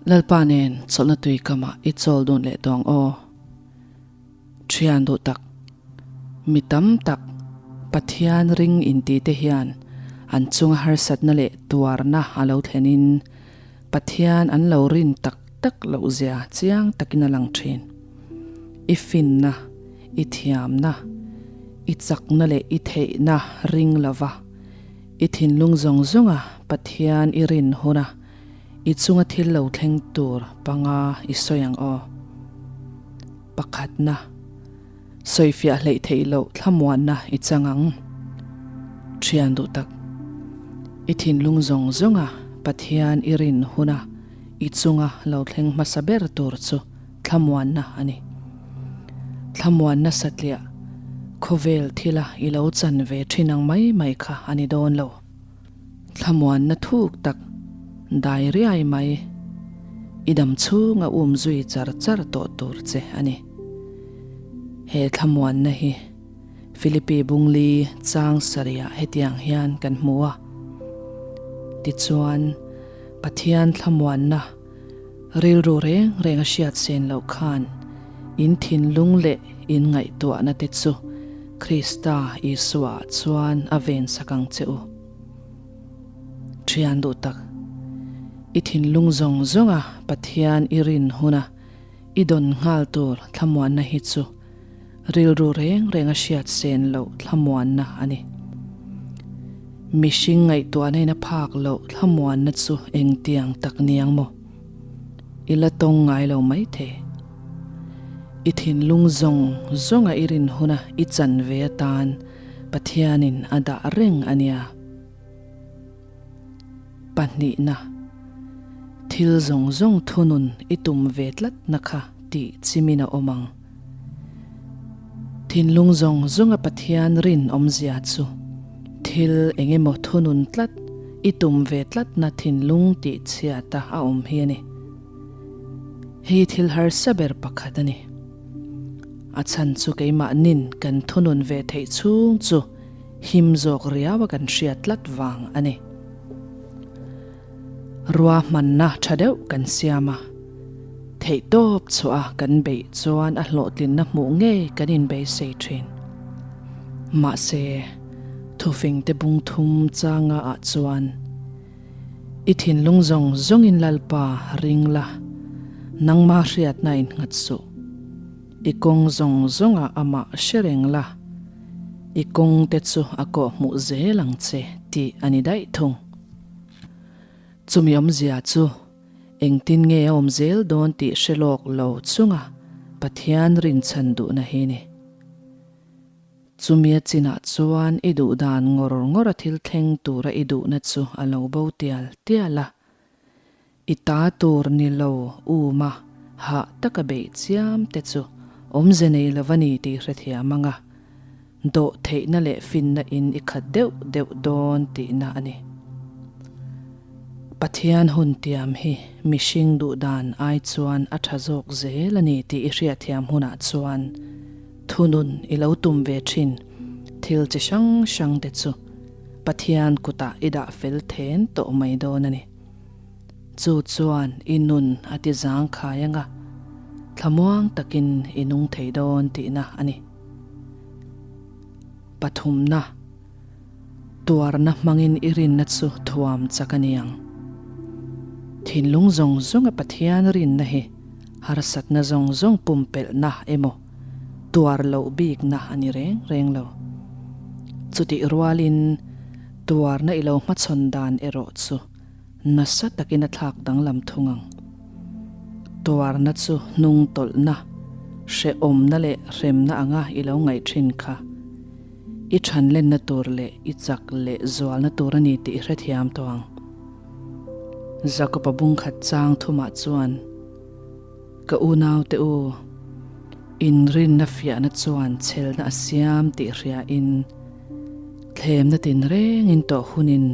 Lalpa nen chawlhna tui kamah i chawl dun leh tawh ang aw. Thian duh tak, mi tam tak Pathian ring inti te hian an chunga harsatna leh tuarna a lo thlenin Pathian an lo rin tak tak loh zia chiang takin a lang thin. I finna, i thiamna, i chakna leh i theihna ring lova i thinlung zawng zawnga Pathian i rin huna I chunga thil lo thleng tur panga i sawi ang aw. Pakhatna, sawifiah hleih theih loh thlamuanna i chang ang. Thian duh tak, i thinlung zawng zawnga Pathian i rin huna i chunga lo thleng hmasa ber tur chu thlamuanna a ni. Thlamuanna satliah khawvel thila i lo chan ve thin ang mai mai kha a ni dawn lo. Thlamuanna thuk tak dai riai mai i dam chhunga um zui char char tawh tur che a ni. He thlamuanna hi Philippi Bungli chang sarihah hetiang hian kan hmu a. Tichuan, Pathian thlamuanna rilru reng reng a hriat sen loh khan in thinlung leh in ngaihtuahna te chu Krista Isua chuan a ven sak ang che u. Thian duh tak, i thinlung zawng zawnga Pathian i rin huna i dawn nghal tur thlamuanna hi chu rilru reng reng a hriat sen loh thlamuanna a ni. Mihring ngaihtuahna in a phak loh thlamuanna chu engtiang tak niang maw? I la tawng ngai lo maithei. I thinlung zawng zawnga i rin huna i chan ve atan Pathianin a dah reng a nia. Pahnihna, thil zawng zawng thunun i tum ve tlatna kha tih chimin a awm ang. Thinlung zawng zawnga Pathian rin awmzia chu thil eng emaw thunun tlat i tum ve tlatna thinlung tih chhiata a awm hi a ni. Hei thil harsa ber pakhat a ni. A chhan chu keimahnin kan thunun ve theih chhung chu him zawk riau a kan hriat tlat vang a ni. Ruahmanna tha deuh kan siam a, theihtawp chhuah a kan beih chuan a hlawhtlinna hmuh ngei kan inbeisei thin. Mahse, thufingte bung thum changa ah chuan I thinlung zawng zawngin Lalpa ring la, nangma hriatna innghat suh. I kawng zawng zawngah amah hre reng la, i kawngte chu a kawhhmuh zel ang che tih a ni daih thung. Chumi awmzia chu engtin nge a awm zel dawn tih hre lawk lo chunga Pathian rinchhan duhna hi ni. Chumi a chinah chuan i duh dan ngawr ngawr a thil thleng tura i duhna chu a lo bo tial tial a. I ta tur ni lo uma hah taka beih chiam te chu awmze nei lo a ni tih hrethiam anga dawh theihna leh finna in i khat deuh deuh dawn tihna a ni. Pathian hun tiam hi mihring duh dan ai chuan a tha zawk zel a ni tih i hriatthiam hunah chuan thunun i lo tum ve thin thil chi hrang hrang te chu Pathian kutah i dah fel then tawh mai dawn a ni. Chu chuan i nun a ti zangkhai anga thlamuang takin i nung thei dawn tihna a ni. Pathumna, Tuarna hmangin i rinna chu thuam chak a ni ang. Thinlung zawng zawnga Pathian rinna hi harsatna zawng zawng pumpelhna emaw tuar loh bikna a ni reng reng lo. Chutih rualin tuarna i lo hmachhawn dan erawh chu nasa takin a thlak danglam thung ang. Tuarna chu hnung tawlhna, hrehawmna leh hremna anga i lo ngaih thin kha. I thanlenna tur leh i chak leh zualna tur a ni tih i hrethiam tawh ang. Jakob-a bungkhat chang thumah chuan, Ka unaute u, inrinna fiahna chuan chhelna a siam tih hriain, thlemna tinrengin tawh hunin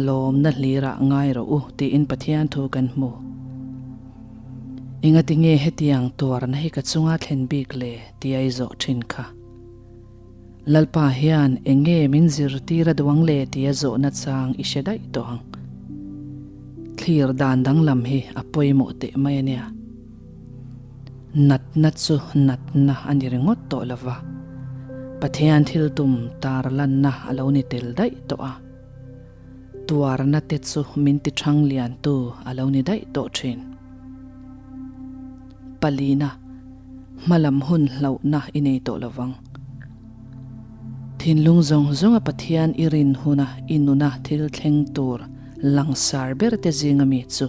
lawmna hlirah ngai rawh u tiin Pathian thu kan hmu. Engati nge hetiang tuarna hi ka chunga thlen bik le tia i zawh thin kha? Lalpa hian eng nge min zirtir a duang le tia zawhna chang i hre daih tawh ang. Thlir dan danglam hi a pawimawh teh mai a nia. Natna chu natna a ni ringawt tawh lo va, Pathian thil tum tar lanna a lo ni tel daih tawh a. Tuarna te chu min ti thang liantu a lo ni daih tawh thin. Palina, hmalam hun hlauhna i nei tawh lo vang. Thinlung zawng zawnga Pathian i rin huna i nuna thil thleng tur langsar ber te zinga mi chu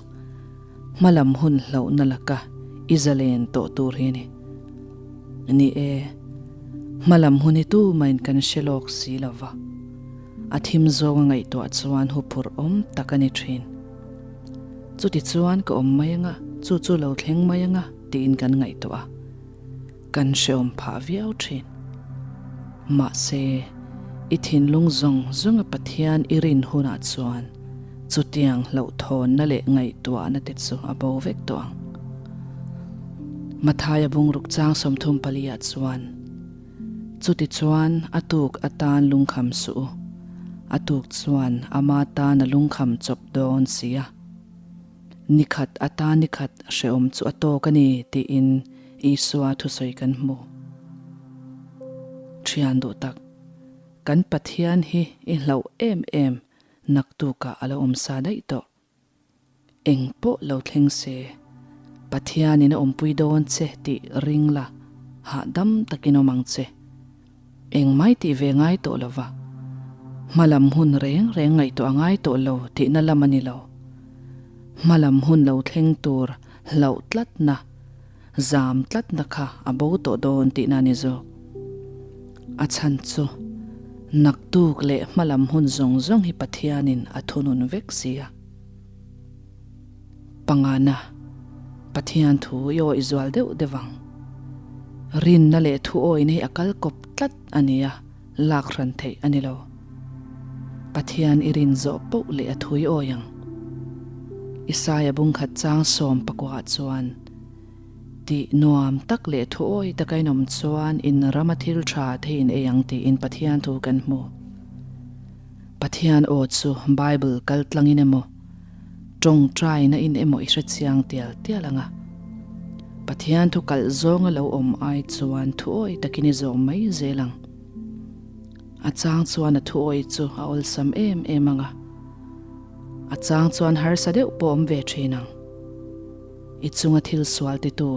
hmalam hun hlauhna laka i zalen tawh tur hi a ni. Ni e, hmalam hun hi tumahin kan hre lawk si lo va, a thim zawnga ngaihtuah chuan huphurh awm tak a ni thin. Chutichuan ka awm mai anga, chu chu lo thleng mai anga tiin kan ngaihtuah a. Kan hreawm phah viau thin. Mahse, i thinlung zawng zawnga Pathian i rin hunah chuan chutiang hlauhthawnna leh ngaihtuahna te chu a bo vek tawh ang. Mathaia bungruk chang 34 ah chuan, Chutichuan a tuk atan lungkham suh u, a tuk chuan ama tan a lungkham chawp dawn si a. Ni khat ata ni khat hrehawm chu a tawk a ni tiin Isua thusawi kan hmu. Thian duh tak, kan Pathian hi i hlauh em em naktukah a lo awm sa daih tawh. Eng pawh lo thleng se, Pathianin a awmpui dawn che tih ring la, hahdam takin awm ang che. Engmai tih ve ngai tawh lo va, hmalam hun reng reng ngaihtuah a ngai tawh lo tihna lam a ni lo. Hmalam hun lo thleng tur hlauh tlatna, zam tlatna kha a bo tawh dawn tihna a ni zawk. A chhan chu naktuk leh hmalam hun zawng zawng hi Pathianin a thunun vek si a. Pangana, Pathian thu i awih zual deuh deuh ang. Rinna leh thu awihna hi a kal kawp tlat a ni a, lak hran theih a ni lo. Pathian i rin zawh poh leh a thu i awih ang. Isaia bungkhat chang 14 ah chuan, Tih nuam tak leh thu awih taka in awm chuan in rama thil tha thei in ei ang tiin Pathian thu kan hmu. Pathian aw chu Bible kal tlangin emaw, tawngtaina in emaw i hre chiang tial tial ang a. Pathian thu kalh zawnga lo awm ai chuan thuawi takin i zawm mai zel ang. A chang chuan a thuawi chu a awlsam em em ang a. A chang chuan harsa deuh pawh awm ve thin ang. I chunga thil sual titu,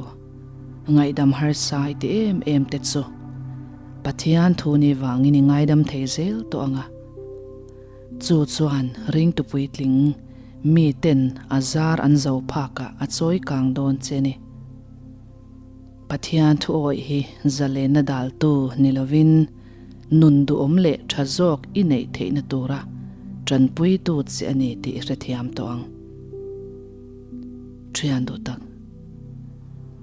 ngaihdam harsa i ti em em te chu Pathian thu ni vangin i ngaidam thei zel tawh ang a. Chu chuan ringtu puitling miten a zar an zo phakah a chawi kang dawn che ni. Pathian thu awih hi zalenna daltu ni lovin nun duhawm leh tha zawk i neih theihna tura tanpuitu che a ni tih i hrethiam tawh ang. Thian duh tak.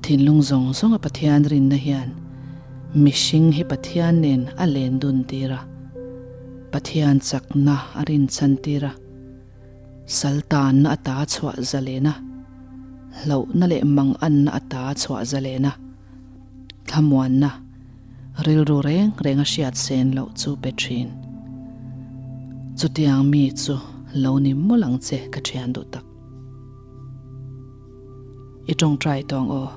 Thinlung zawng zawnga Pathian rinna hian mihring hi Pathian nen a len dun tir a, Pathian chakna a rinchhan tir a, sal tanna ata chhuah zalen a, hlauhna leh manganna ata chhuah zalen a, thlamuanna, rilru reng reng a hriat sen loh chu pe thin. Chutiang mi chu lo ni mawlh ang che ka thian duh tak. I tawngtai tawng aw.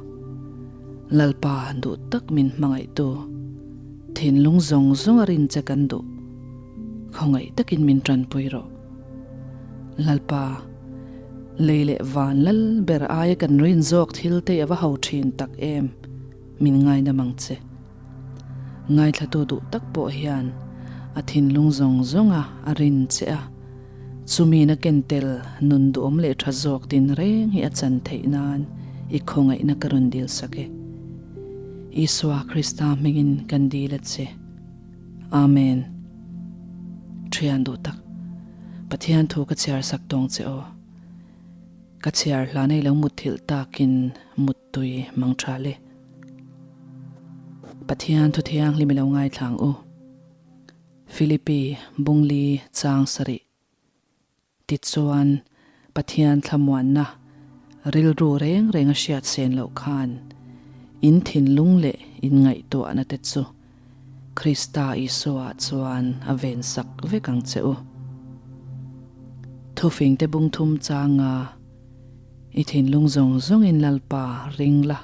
Lalpa duh tak min hmangaihtu, thinlung zawng zawng a rin che kan duh. Khawngaih takin min tanpui rawh. Lalpa, lei leh van lal ber aia kan rin zawk thil te a va ho thin tak em, min ngaidam ang che. Ngaithlatu duh tak pawh hian a thinlung zawng zawnga a rin che a, chumi na ken tel nun duhawm leh tha zawk tin reng hi a chan theih nan i khawngaihna ka rawn dil sak e. Isua Krista hmingin kan dil a che. Amen. Thian duh tak, Pathian thu ka chhiar sak tawng che aw. Ka chhiar hlan ei lo mutthilh takin muttui mang tha le. Pathian thu thianghlim i lo ngaithla ang u. Philippi Bungli chang sarih tichuan Pathian thlamuanna rilru reng reng a hriat sen loh khan in thinlung leh in ngaihtuahna te chu Krista Isua chuan a vensak vek ang che u. Thufingte bungthum changa. I thinlung zawng zawngin Lalpa ring la,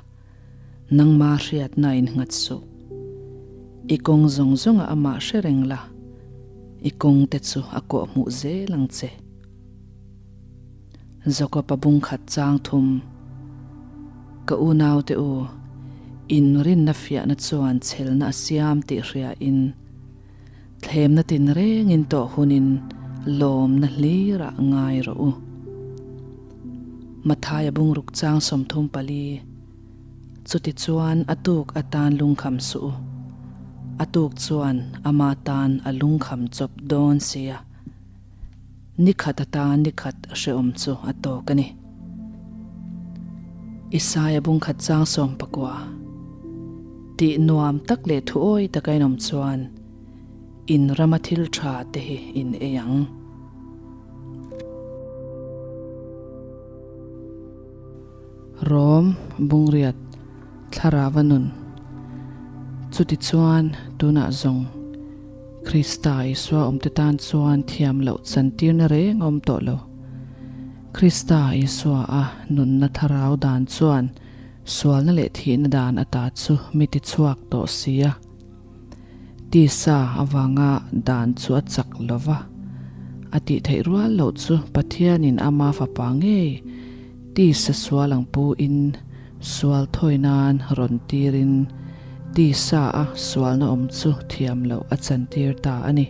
nangma hriatna innghat suh. I kawng zawng zawngah amah hre reng la, i kawng te chu a kawh hmuh zel ang che. Jakob-a bungkhat chang thum, Ka unaute u, inrinna fiahna chuan chhelna a siam tih hriain, Thlemna tinrengin tawh hunin lawmna hlirah ngai rawh u. Mathaia bungruk chang 34, Chutichuan a tuk atan lungkham suh u. A tuk chuan ama tan a lungkham chawp dawn sia. Ni khat atan ni khat hrehawm chu a tawk a ni. Isaia bungkhat chang 19, Tih nuam tak leh thuawi taka in awm chuan in rama thil tha te hi in ei ang. Rom Bungriat Thlarava nun Chutichuan tunah zawng Krista Isua awmte tan chuan thiam loh chantirna reng a awm tawh lo. Krista Isua a nunna thlarau dan chuan Sualna leh thihna dan ata chu mi ti chhuak tawh si a. Tisa avanga dan chu a chak lo va, a tih theih rual loh chu Pathianin ama fapa ngei tisa sual ang pu in sual thawi nan rawn tirin tisa a sualna awm chu thiam loh a chantir ta a ni.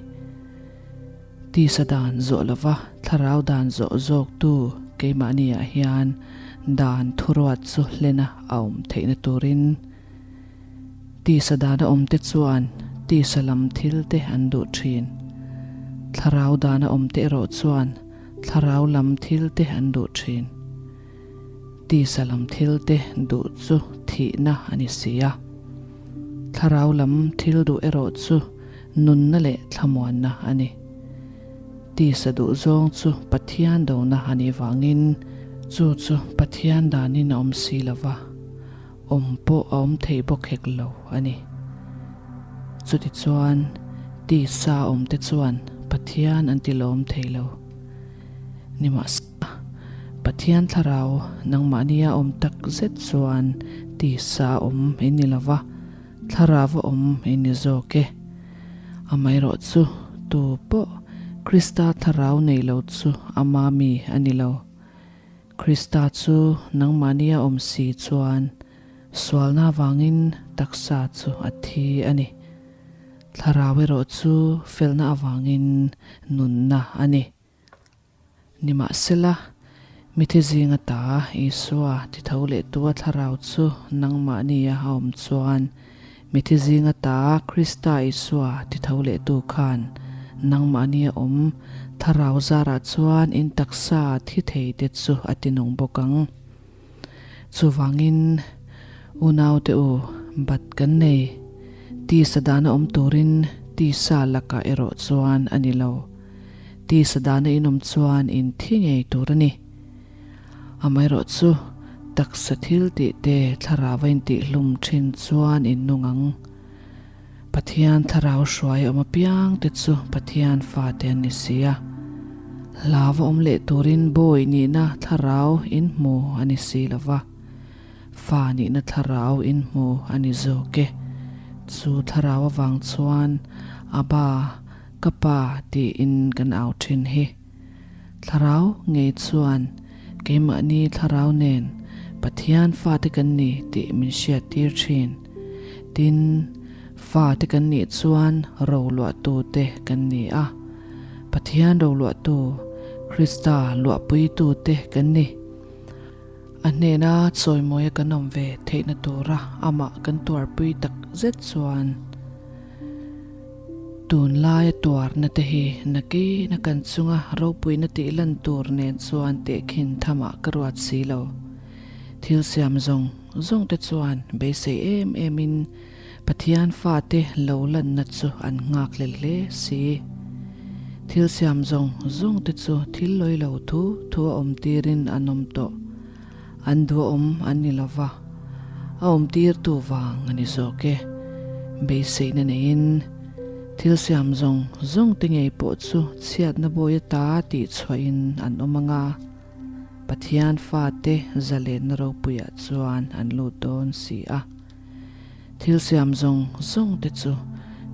Tisa dan zawh lova thlarau dan zawh zawktu keimahniah hian dan thuruat chu hlena a awm theihna turin tisa dana awmte chuan tisa lam thil te an duh thin. Thlarau dana awmte erawh chuan thlarau lam thil te an duh thin. Tisa lam thil te duh chu thihna a ni si a. Thlarau lam thil duh erawh chu nunna leh thlamuanna a ni. Tisa duh zawng chu Pathian dona a nih vangin chu chu Pathian danin a awm si lo va, awm pawh a awm thei bawk hek lo a ni. Chutichuan, tisa awmte chuan Pathian an ti lawm thei lo. Nimahsela, Pathian thlarau nangmahnia awm tak zet chuan tisa awm in ni lo va, thlarau a awm in ni zawk e. Amaherawh chu tu pawh Krista thlarau nei lo chu ama mi a ni lo. Krista chu nangmahnia awm si chuan sualna avangin taksa chu a thi a ni. Thlarau erawh chu felna avangin nunna a ni. Nimahsela, mithi zinga ta Isua titho leh tua thlarau chu nangmahnia a awm chuan, mithi zinga ta Krista Isua titho leh tu khan nangmahnia awm thlarau zarah chuan in taksa thi thei te chu a tinung bawk ang. Chuvangin, unaute u, bat kan nei. Tisa dana awm turin tisa lakah erawh chuan a ni lo. Tisa dana in awm chuan in thi ngei tur a ni. Amaherawh chu, taksa thil tih te thlarau a intihhlum thin chuan in nung ang. Pathian thlarau hruai awm apiang te chu Pathian fate an ni si a. Hlau a awm leh turin bawi nihna thlarau in hmu a ni si lo va, fa nihna thlarau in hmu a ni zawk e. Chu thlarau avang chuan Abba, ka pa tiin kan au thin hi. Thlarau ngei chuan keimahni thlarau nen Pathian fate kan ni tih min hriattir thin. Tin, fate kan nih chuan roluahtu te kan ni a, Pathian roluahtu, Krista luahpuitu te kan ni. A hnena chawimawia kan awm ve theihna tura amah kan tuarpui tak zet chuan tunlaia tuarna te hi nakina kan chunga ropuina tih lan tur nen chuan tehkhin thamah ka ruat si lo. Thil siam zawng zawng te chuan beisei em em in Pathian fate lo lanna chu an nghak hlel hle si. Thil siam zawng zawng te chu thil lawi lo thu thu a awm tirin an awm tawh. An duhawm an ni lo va, a awm tirtu vang a ni zawk e. Beiseina neiin thil siam zawng zawng te ngei pawh chu chhiatna bawi ata tih chhuahin an awm ang a. Pathian fate zalenna ropuiah chuan an lut dawn si a. Thil siam zawng zawng te chu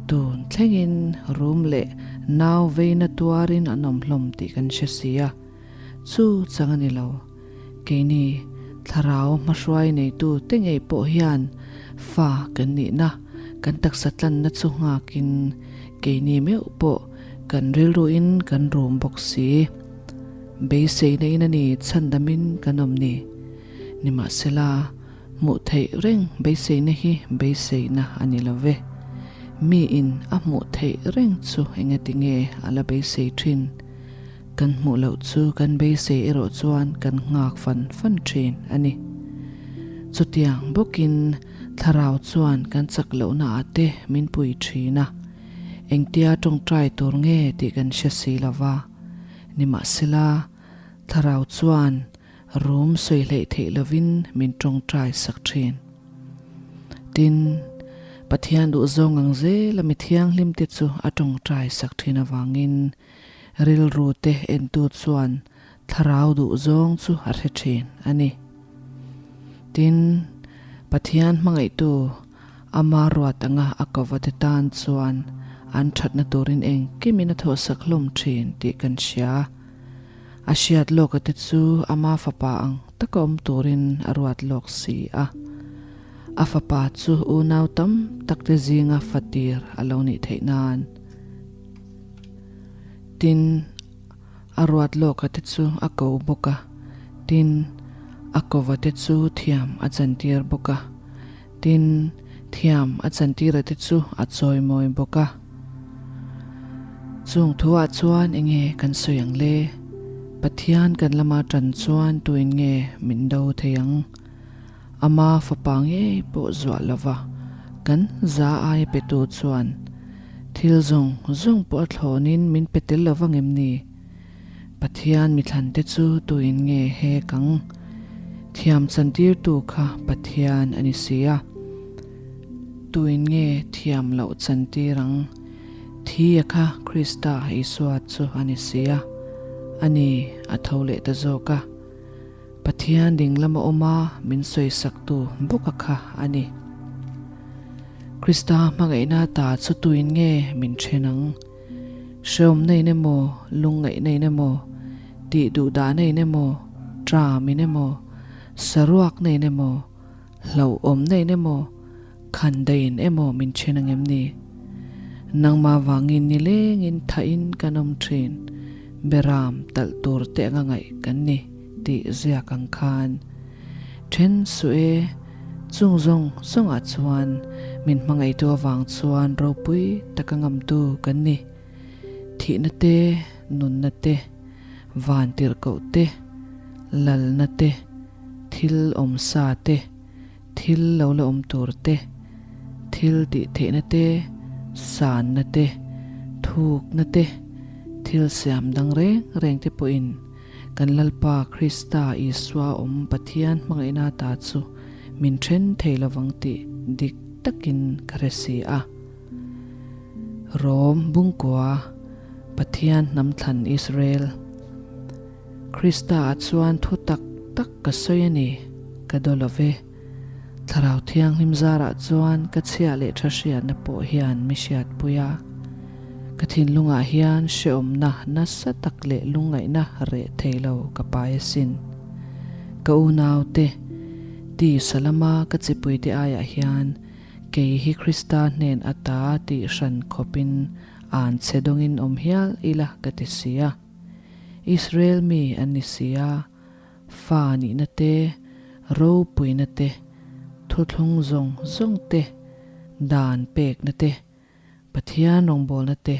tun thlengin rum leh nau veina tuarin an awm hlawm tih kan hre si a. Chu chang a ni lo. Keini thlarau hmahruai neitu te ngei pawh hian fa kan nihna, kan taksa tlanna chu nghakin keini meuh pawh kan rilruin kan rum bawk si. Beiseina in a ni chhandamin kan awm ni. Nimahsela, hmuh theih reng beiseina hi beiseina a ni lo ve. Miin a hmuh theih reng chu engati nge a la beisei thin? Kan hmuh loh chu kan beisei erawh chuan kan nghak fan fan thin a ni. Chutiang bawkin thlarau chuan kan chak lohna ah te min pui thin a, engtia tawngtai tur nge tih kan hre si lo va. Nimahsela, thlarau chuan rum sawi hleih theih lovin min tawngtai sak thin. Tin, Pathian duhzawng ang zela mi thianghlim te chu a tawngtai sak thin avangin Rilru te entu chuan thlarau duh zawng chu a hre thin a ni. Tin, Pathian hmangaihtu ama ruat anga a kova te tan chuan an thatna turin engkimin a thawhsak hlawm thin tih kan hria. A hriat lawka te chu ama fapa ang taka awm turin a ruat lawk si a. A fapa chu unau tam tak te zinga fatir a lo nih theih nan. Tin, a ruat lawka te chu a ko bawk a, tin, a kova te chu thiam a chantir bawk a, tin, thiam a chantira te chu a chawimawi bawk a. Chung thuah chuan enge kan sawi ang le? Pathian kan lama tan chuan tuin nge min do thei ang? Ama fapa ngei pawh zuah lova kan za aia petu chuan thil zawng zawng pawh a thlawnin min pe tel lova ngem ni? Pathian mithlante chu tuin nge he kang thiam chantirtu kha Pathian a ni si a. Tuin nge thiam loh chantir ang? Thi a kha Krista Isua chu a ni si a, ani a tho leh ta zawk a. Pathian ding lama awm a min sawisaktu bawka kha a ni. Krista hmangaihna ta chu tuin nge min then ang? Hreawmna in emaw, lungngaihna in emaw, tih duhdahna in emaw, tram in emaw, saruakna in emaw, hlauhawmna in emaw, khandaiin emaw min then ang em ni? Nangmah vangin nilengin thahin kan awm thin, beram talh tur te anga ngaih kan ni tih ziak ang khan. Then suh e, chung zawng zawngah chuan min hmangaihtu avang chuan ropui taka ngamtu kan ni. Thihna te, nunna te, van tirhkoh te, lalna te, thil awmsa te, Thil lo la awm tur te, thil tih theihna te, sanna te, thukna te, thil siam dang reng reng te pawhin kan Lalpa Krista Isua awm Pathian hmangaihna ta chu min then thei lovang tih dik takin ka hre si a. Rom Bungkua, Pathian hnam thlan Israel. Krista-ah chuan thu tak tak ka sawi a ni, ka daw lo ve. Thlarau Thianghlim zarah chuan ka chhia leh tha hriatna pawh hian mi hriatpui a. Ka thinlungah hian hrehawmna nasa tak leh lungngaihna reh thei lo ka pai asin. Ka unaute, tisa lama ka chipuite aiah hian kei hi Krista hnen ata tih hran khawpin an chhe dawngin awm hial ila ka ti si a. Israel mi an ni si a, fa nihna te, ropuina te, thuthlung zawng zawng te, dan pekna te, Pathian rawngbawlna te,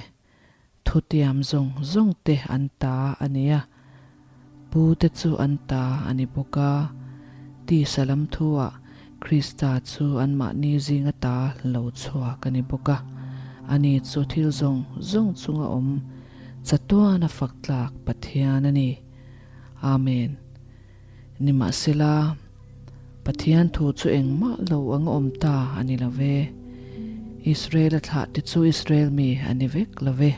thutiam zawng zawng te an ta a ni a, pu te chu an ta a ni bawk a, tisa lam thuah Krista chu anmahni zinga ta lo chhuak a ni bawk a, ani chu thil zawng zawng chunga awm chatuana fak tlak Pathian a ni. Amen. Nimahsela, Pathian thu chu engmah lo anga awm ta a ni lo ve. Israel-a thlahte chu Israel mi a ni vek lo ve.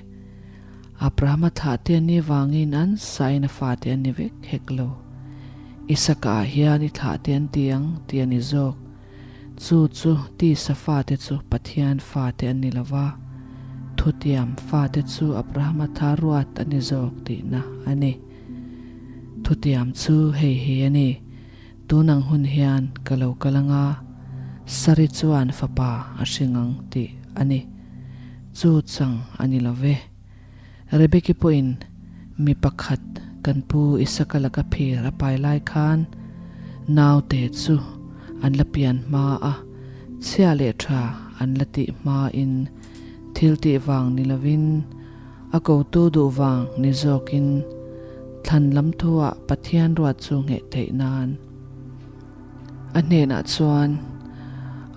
Abrahama thlahte an nih vangin an sain a fate an ni vek hek lo. Isaka ah hian i thlah te an ti ang tih a ni zawk. Chu chu tisa fate chu Pathian fate an ni lo va, thutiam fate chu Abrahama tha ruat a ni zawk tihna a ni. Thutiam chu hei hi a ni, Tun ang hun hian ka lo kal anga, Sari chuan fapa a hring ang tih a ni. Chu chang a ni lo ve. Rebeki pawhin mi pakhat kan pu Isaka laka phir a pai lai khan naute chu an la pian hma a, chhia leh tha an la tih hmain thil tih vang ni lovin a kotu duh vang ni zawkin thlan lam thuah Pathian ruat chu ngheh theih nan a hnenah chuan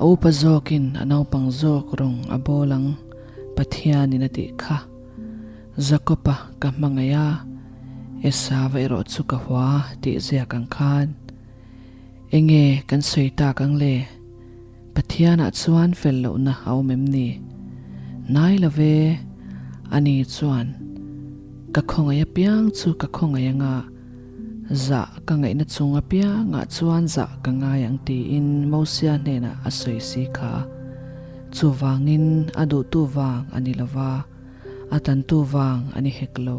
a upa zawkin a naupang zawk rawng a bawl ang. Pathianin a tih kha. Jakob-a ka hmangaih a, Esau-a erawh chu ka hua tih ziak ang khan. Enge kan sawi tak ang le? Pathianah chuan fel lohna a awm em ni? Hnai lo ve, ani chuan ka khawngaih apiang chu ka khawngaih anga, zah ka ngaihna chung apiangah chuan zah ka ngai ang tiin Mosia hnenah a sawi si kha. Chuvangin a duhtu vang a ni lova, a tantu vang a ni hek lo.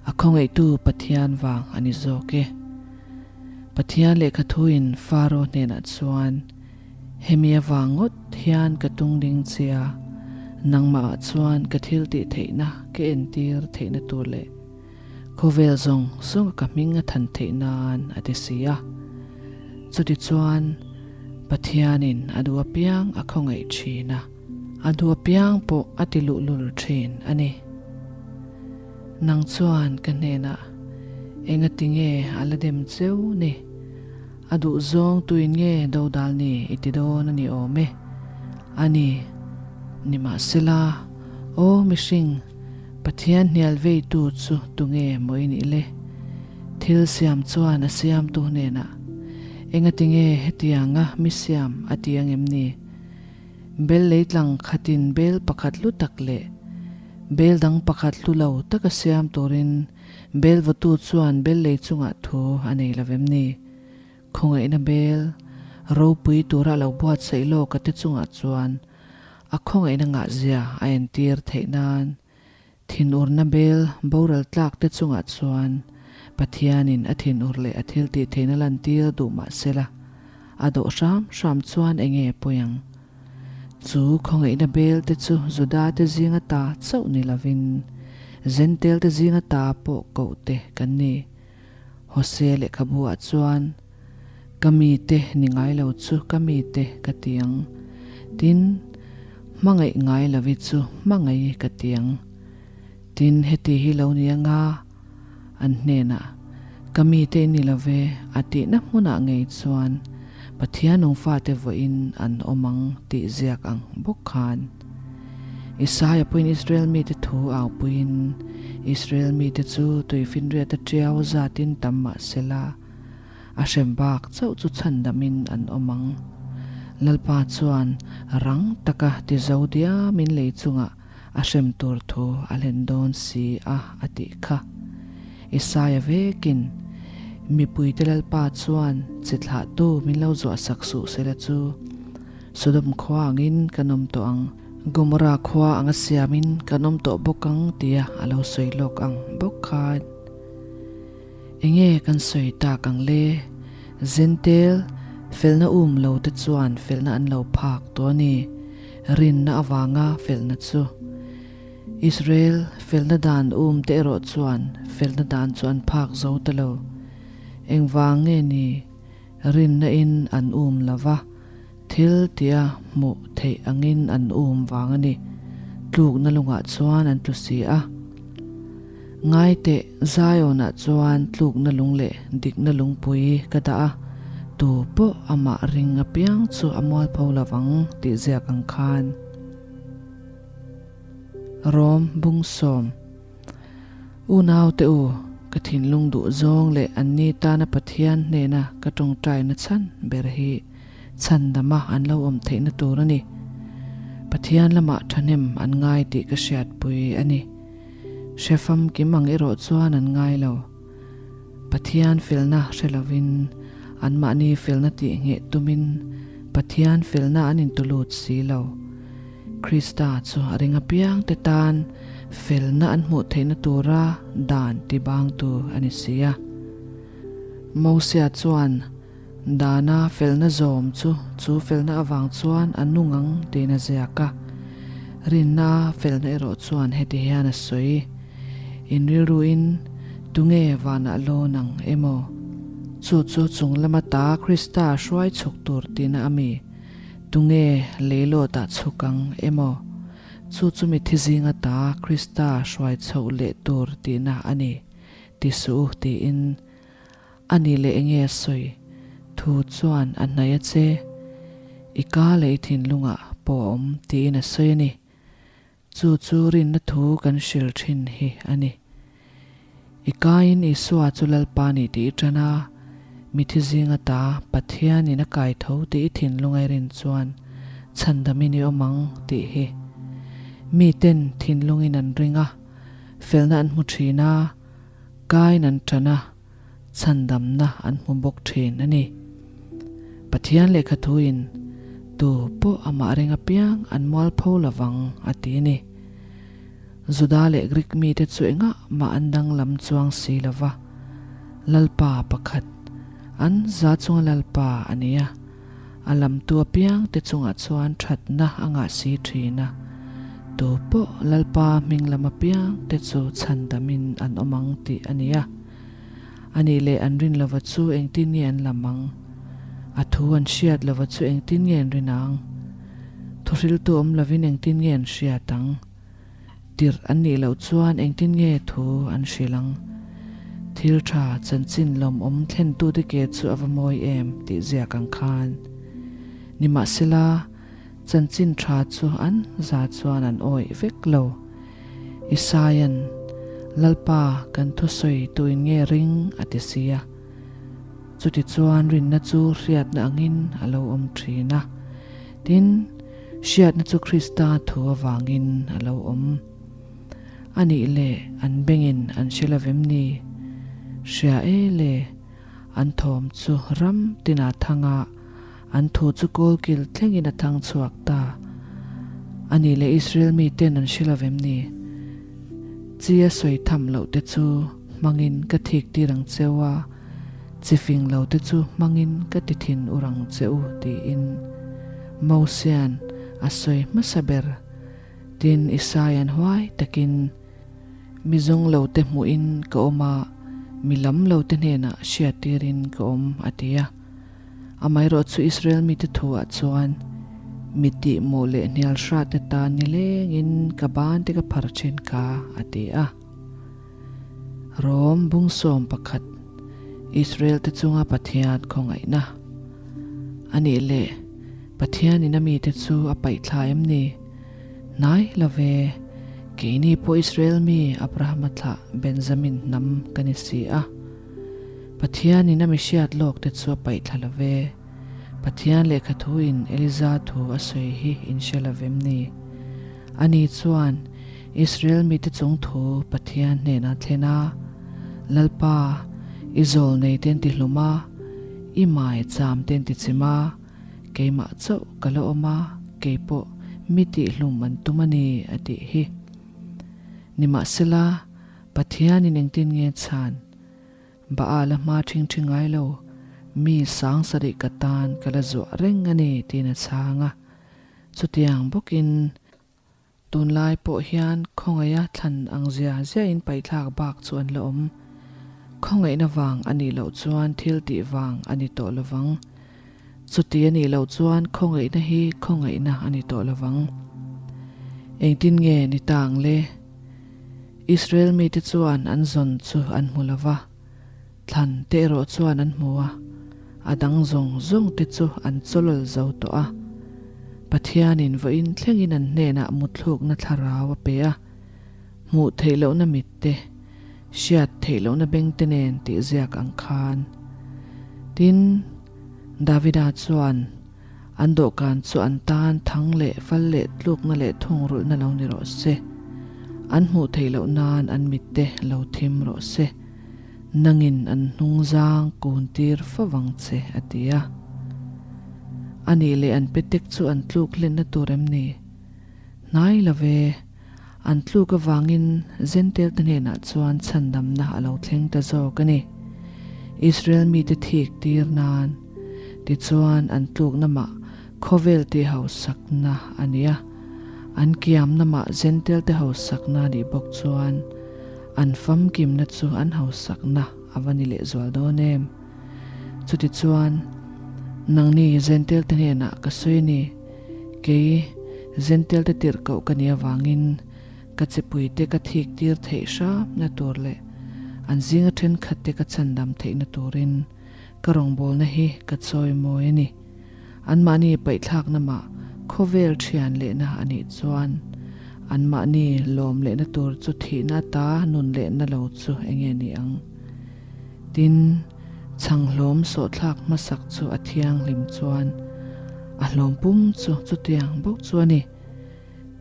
A khawngaihtu Pathian vang a ni zawk e. Pathian lehkha thuin Faro hnenah chuan, Hemi avang ngawt hian ka tung ding che a, nangmahah chuan ka thil tih theihna ka entir theihna tur leh Khawvel zawng zawnga ka hming a than theih nan a ti si a. Chutichuan, Pathianin a duh apiang a khawngaih thin a, a duh apiang pawh a ti luhlul thin a ni. Nang chuan ka hnenah engati nge a la dem cheu ni? A duh zawng tuin nge dodal ni i ti dawn a ni awm e. A ni, nimahsela, aw mihring, Pathian hnial veitu chu tunge maw i nih le? Thil siam chuan a siamtu hnenah, Engati nge hetianga mi siam a ti ang em ni? Bel leitlang khatin bel pakhat hlu tak leh bel dang pakhat hlu lo taka siam turin bel vawtu chuan bel lei chungah thu a nei lo vem ni? Khawngaihna bel ropui tura lo buatsaih lawk a te chungah chuan A khawngaihna ngahzia a entir theih nan thinurna bel boral tlak te chungah chuan Pathianin a thinur leh a thil tih theihna lantir duh mah sela, a dawh hram hram chuan enge pawi ang? Chu khawngaihna bel te chu Juda te zinga ta chauh ni lovin Zentel te zinga ta pawh koh te kan ni. Hosea lehkhabu ah chuan Ka mite ni ngai lo chu ka mite ka ti ang. Tin, hmangaih ngai lovi chu hmangaih ka ti ang. Tin, heti hi lo ni anga an hnenah, Ka mite i ni lo ve, a tihna hmunah ngei chuan Pathian nung fate vawiin an awm ang tih ziak ang bawk khan. Isaia pawhin Israel mite thu aupuiin, Israel mite chu tuifinriata tiau zatin tam mah sela, A hrem bak chauh chu chhandamin an awm ang. Lalpa chuan rang taka ti zo diamin lei chungah a hrem tur thu a hlen dawn si a a tih kha. Isaia vekin, Mipuite Lalpa chuan chi thlahtu min lo zuahsak suh sela chu Sodom khua angin kan awm tawh ang, Gomorrah khua anga siamin kan awm tawh bawk ang tia a lo sawi lawk ang bawk khan. Enge kan sawi tak ang le? Zentel, felna um lo te chuan felna an lo phak tawh a ni. Rinna avanga felna chu. Israel felna dan um te erawh chuan felna dan chu an phak zo ta lo. Engvang nge ni? Rinna in an um lo va, thil tia hmuh theih angin an um vang a ni. Tlukna lungah chuan an tlu si a. Ngai teh, Zion-ah chuan tlukna lung leh dikna lungpui ka dah a, tu pawh amah ring apiang chu a mualpho lo vang tih ziak ang khan. Rom Bungsawm. Unaute u, ka thinlung duh zawng leh anni tana Pathian hnena ka tawngtaina chhan ber hi chhandama an lo awm theihna tur a ni. Pathian lamah thahnem an ngai tih ka hriatpui a ni. Hre famkim ang erawh chuan an ngai lo. Pathian felna hre lovin, anmahni felna tih ngheh tumin Pathian felna an intulut si lo. Krista chu a ring apiang te tan felna an hmuh theihna tura dan tibangtu a ni si a. Mosia chuan Dana felna zawm chu chu felna avang chuan a nung ang tiin a ziak a. Rinna felna erawh chuan heti hian a sawi, In rilruin tunge vanah lawn ang emaw? Chu chu chung lama ta Krista hruai chhuk tur tihna a mi? Tunge leilawtah chhuk ang emaw? Chu chu mithi zinga ta Krista hruai chhoh leh tur tihna a ni, ti suh u tiin A ni leh enge a sawi? Thu chuan a hnaih a che. I ka leh i thinlungah pawh a awm tiin a sawi a ni. Chu chu rinna thu kan hril thin hi a ni. I kaiin Isua chu Lalpa ni tih i tan a, mithi zinga ta Pathianin a kai tho tih i thinlunga i rin chuan chhandamin i awm ang tih hi. Miten thinlungin an ring a, felna an hmu thin a, Kain an tan a, chhandamna an hmu bawk thin a ni. Pathian lehkha thuin, Tu pawh amah ring apiang an mualpho lovang a ti a ni. Juda leh Grik mite chu engah mah an danglam chuang si lo va, Lalpa pakhat, an za chunga Lalpa a ni a. A lamtu apiangte chungah chuan thatna a ngah si thin a, tu pawh Lalpa hming lam apiangte chu chhandamin an awm ang tih a ni a. A nih leh an rin lova chu engtin nge an lam ang? A thu an hriat lova chu engtin nge an rin ang? Thuhriltu awm lovin engtin nge an hriat ang? Tirh an nih loh chuan engtin nge thu an hrilh ang? Thil tha chanchin lawmawm thlentute ke chu a va mawi em tih ziak ang khan. Nimahsela, chanchin tha chu an za chuan an awih vek lo. Isaia'n, Lalpa, kan thusawi tuin nge ring? a ti si a. Chutichuan rinna chu hriatna angin a lo awm thin a. Tin, Hriatna chu Krista thu avangin a lo awm. A nih leh an bengin an hre lo vem ni? Hria e le, an thawm chu ram tinah thang a, an thu chu kawlkil thlengin a thang chhuak ta. A nih leh Israel miten an hre lo vem ni? Chi a sawi tham loh te chu hmangin ka thik tir ang cheu a, Chi fing lo te chu hmangin ka ti thin ur ang che u tiin Mosia'n a sawi hmasa ber. Tin, Isaia'n huai takin, Mi zawng lo te hmuhin ka awm a, mi lam lo te hnenah hriattirin ka awm, a ti a. Amaherawh chu Israel mite thuah chuan, Mi tihmawh leh hnial hrat te tan nilengin ka ban te ka phar thin kha, a ti a. Rom bungsawm pakhat Israel te chunga Pathian khawngaihna a nih leh Pathianin a mite chu a paih thla em ni? Hnai lo ve, keini pawh Israel mi Abrahama thlah Benjamin hnam ka ni si a. Pathianin a mi hriat lawk te chu a paih thla lo ve. Pathian lehkha thuin Eliza thu a sawi hi in hre lo vem ni? Ani chuan Israel mite chung thu Pathian hnenah thlen a, Lalpa, i zawl nei te an ti hlum a, i mai cham te an ti chim a, keimah chauh ka la awm a, kei pawh mi tihhlum an tum a ni, a tih hi. Nimahsela, Pathianin engtin nge chhan? Baal a hma ṭhing ṭhi ngai lo, mi sang sarih ka tan ka la zuah reng a ni, tiin a chhang a. Chutiang bawkin tunlai pawh hian khawngaih a thlan ang zia ziahin paihthlak bak chu an la awm. Khawngaihna vang a nih loh chuan thil tih vang a ni tawh lovang. Chuti a nih loh chuan khawngaihna hi khawngaihna a ni tawh lovang. Engtin nge ni ta ang le? Israel mite chuan an zawn chu an hmu lova. Thlan te erawh chuan an hmu a, a dang zawng zawng te chu an chawlawl zo tawh a. Pathianin vawiin thlengin an hnenah mutthlukna thlarau a pe a, hmuh theih lohna mit te, hriat theih lohna beng te nen tih ziak ang khan. Tin, Davida chuan an dawhkan chu an tan thang leh fal leh tlukna leh thungrulhna lo ni rawh se, an hmuh theih loh nan an mit te lo thim rawh se. Nangin an hnungzang kun tir fo vang che, a ti a. A nih leh an petek chu an tluk hlenna tur em ni? Hnai lo ve, an tluk avangin Zentel te hnenah chuan chhandamna a lo thleng ta zawk a ni. Israel mite thik tir nan tichuan an tlukna mah khawvel tih hausakna a ni a, an kiamna mah Zentel te hausakna a nih bawk chuan an famkimna chu an hausakna a va ni lehzual dawn em? Chutichuan, nangni Zentel te hnenah ka sawi a ni, kei Zentel te tirhkoh ka nih avangin ka chipuite ka thik tir theih hramna tur leh an zinga thenkhatte ka chhandam theihna turin ka rawngbawlna hi ka chawimawi a ni. Anmahni paihthlakna mah khawvel thian lehna a nih chuan anmahni lawm lehna tur chu thihna ata nun lehna lo chu enge ni ang? Tin, chhanghlawm sawhthlak hmasak chu a thianghlim chuan a hlawm pum chu chutiang bawk chu a ni.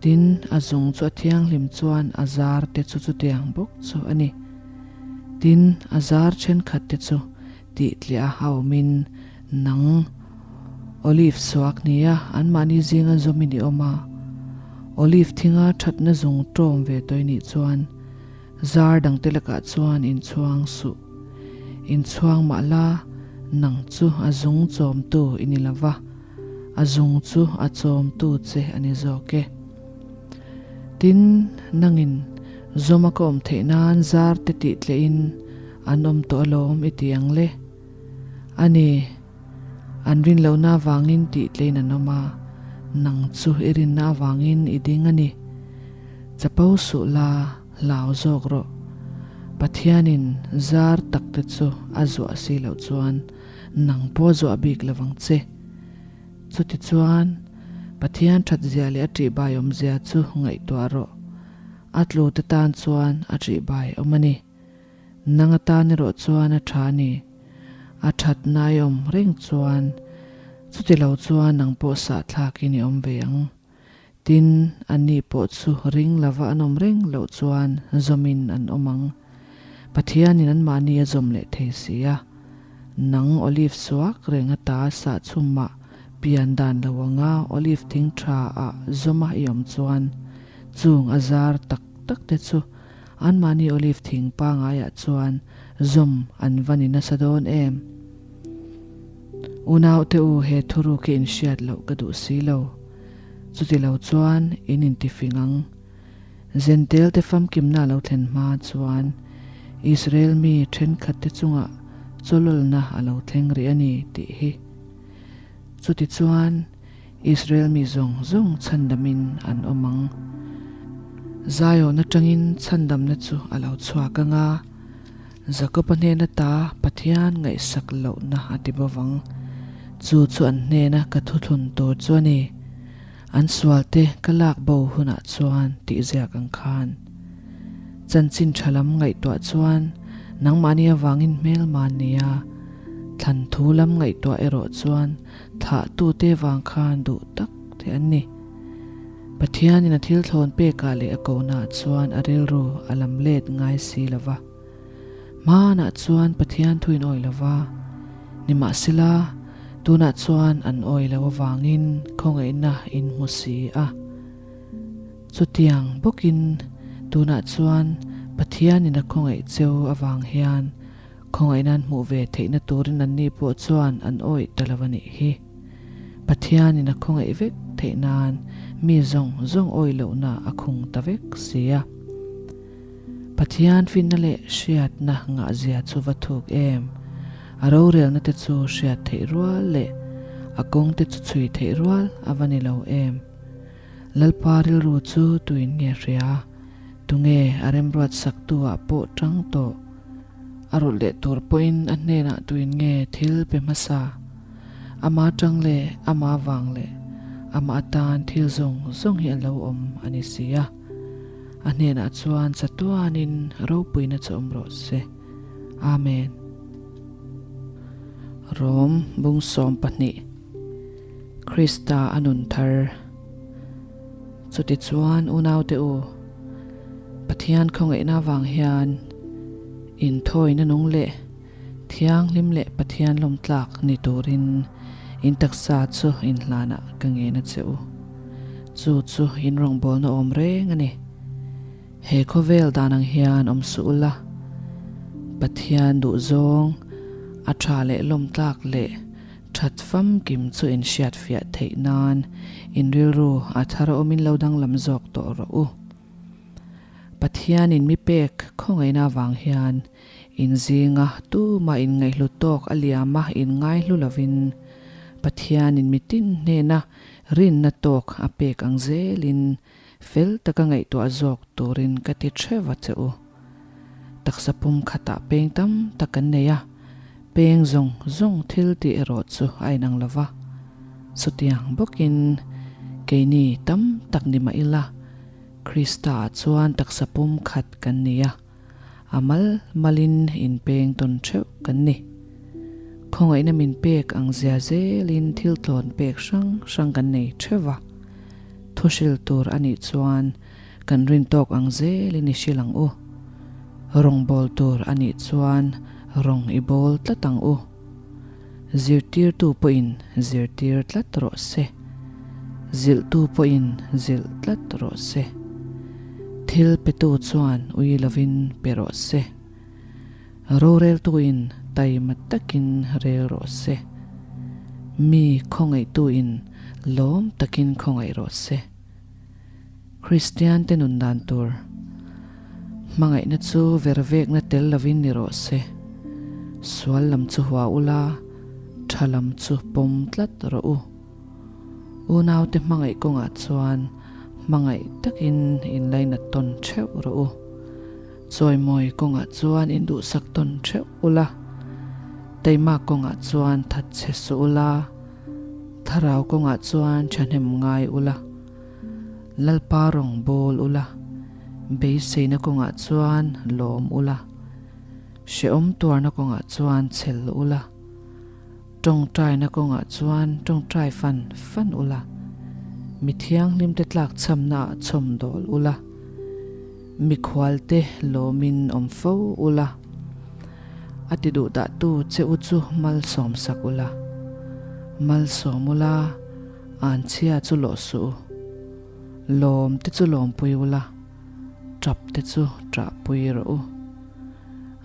Tin, a zung chu a thianghlim chuan a zar te chu chutiang bawk chu a ni. Tin, a zar thenkhat te chu tih tliah a awmin nang Olive suak nia anmahni zinga zawmin i awm a. Olive thinga thatna zung tawm ve tawih nih chuan Zar dangte lakah chuan inchhuang suh. Inchhuang mah la, nang chu a zung chawmtu i ni lo va, a zung chu a chawmtu che a ni zawk e. Tin, nangin zawma ka awm theih nan zar te tih tlehin an awm tawh alawm i ti ang le. A ni, an rin lohna avangin tih tlein an awm a, nang chu i rinna avangin i ding a ni. Chapo suh la, hlau zawk rawh. Pathianin zar tak te chu a zuah si loh chuan nang pawh a zuah bik lo vang che. Chutichuan, Pathian thatzia leh a ṭihbai awmzia chu ngaihtuah rawh. A tlu te tan chuan a ṭihbai awm a ni. Nang atan erawh chuan a tha a ni. A thatna i awm reng chuan chuti lo chuan nang pawh sahthlakin i awm ve ang. Tin, anni pawh chu ring lova an awm reng loh chuan zawmin an awm ang. Pathianin anmahni a zawm leh thei si a. Nang olive suak reng ata sah chhumah pian dan lo anga olive thing tha ah zawma i awm chuan chung a zar tak tak te chu Anmahni olive thing pangaiah chuan zawm an va ni nasa dawn em? Unaute u, he thuruk hi inhriat loh ka duh si lo. Chuti lo chuan in intifing ang. Zentel te famkimna a lo thlen hma chuan Israel mi thenkhatte chungah chawlawlna a lo thleng rih a ni tih hi. Chutichuan. Israel mi zawng zawng chhandamin an awm ang. Zion atangin chhandamna chu a lo chhuak ang a, Jakob-a hnen ata Pathian ngaihsak lohna a ti bo vang. Chu chu an hnena ka thuthlun tur chu a ni. An sualte ka lak bo hunah chuan tih ziak ang khan. Chanchin tha lam ngaihtuah chuan nangmahni avangin hmelma nia thlan thu lam ngaihtuah erawh chuan Thlahtute vang khan duh tak te an ni. Pathianin a thil thlawn pekah leh a kohnaah chuan a rilru a lam let ngai si lo va. Hmanah chuan Pathian thu in awih lo va, nimahsela tunah chuan an awih lo avangin khawngaihna in hmu si a. Chutiang bawkin tunah chuan Pathianin a khawngaih cheu avang hian Khawngaihna an hmuh ve theihna turin anni pawh chuan an awih ta lo a nih hi. Pathianin a khawngaih vek theih nan mi zawng zawng awih lohna a khung ta vek si a. Pathian finna leh hriatna ngahzia chu va thuk em? A rorelna te chu hriat theih rual leh a kawng te chu chhui theih rual a va ni lo em? Lalpa rilru chu tuin nge hria? Tunge a remruat saktu ah pawh tang tawh? A rawlh leh tur pawhin a hnenah tuin nge thil pe hmasa? Ama tang leh ama vang leh ama atan thil zawng zawng hi a lo awm a ni si a. A hnenah chuan chatuanin ropuina chu awm rawh se. Amen. Rom bung 12 Krista a nun thar. Chutichuan unaute u, Pathian khawngaihna avang hian. Inthawina nung leh thianghlim leh Pathian lawmtlak ni turin in taksa chu inhlanah ka ngen a che u. Chu chu in rawngbawlna awm reng a ni. He khawvel dan ang hian awm suh ula, Pathian duhzawng, a tha leh lawmtlak leh that famkim chu in hriatfiah theih nan in rilru a thar awmin lo danglam zawk tawh rawh u. Pathianin mi pek khawngaihna avang hian in zinga tumah in ngaihlu tawk a liama in ngaihlu lovin Pathianin mitin hnena rinna tawk a pek ang zelin Fel taka ngaihtuah zawk turin ka ti theuh a che u. Taksa pum khatah peng tam tak kan nei a, peng zawng zawng thil tih erawh chu a inang lo va. Chutiang bawkin keini tam tak ni mah ila, Krista-ah chuan taksa pum khat kan ni a, a mal malin inpeng tawn theuh kan ni. Khawngaihna min pek ang zia zelin thil tlawn pek hrang hrang kan nei theuh va. Thuhril tur a nih chuan kan rin tawk ang zelin i hrilh ang u. Rawng bawl tur a nih chuan rawng i bawl tlat ang u. Zirtirtu pawhin zirtir tlat rawh se. Zilhtu pawhin zilh tlat rawh se. Thil petu chuan ui lovin pe rawh se. Roreltuin taima takin rel rawh se. Mi khawngaihtuin lawm takin khawngaih rawh se. Kristiante nun dan tur hmangaihna chu vervekna tel lovin ni rawh se. Sual lam chu hua ula, tha lam chu pawm tlat rawh u. Unaute hmangaih kawngah chuan hmangaih takin inlainat tawn theuh rawh u. Chawimawi kawngah chuan induhsak tawn theuh ula, taimak kawngah chuan thatchhe suh ula, thlarau kawngah chuan thahnem ngai ula. Lalpa rawng bawl ula, beiseina kawngah chuan lawm ula, hrehawm tuarna kawngah chuan chhel ula, tawngtaina kawngah chuan tawngtai fan fan ula, mi thianghlimte tlakchhamnaah chhawmdawl ula, mikhualte lawmin awm fo ula, a ti duhdahtu che u chu malsawmsak ula, malsawm ula, Anchhia chu lawh suh u. Lawm te chu lawmpui ula, tap te chu ṭahpui rawh u.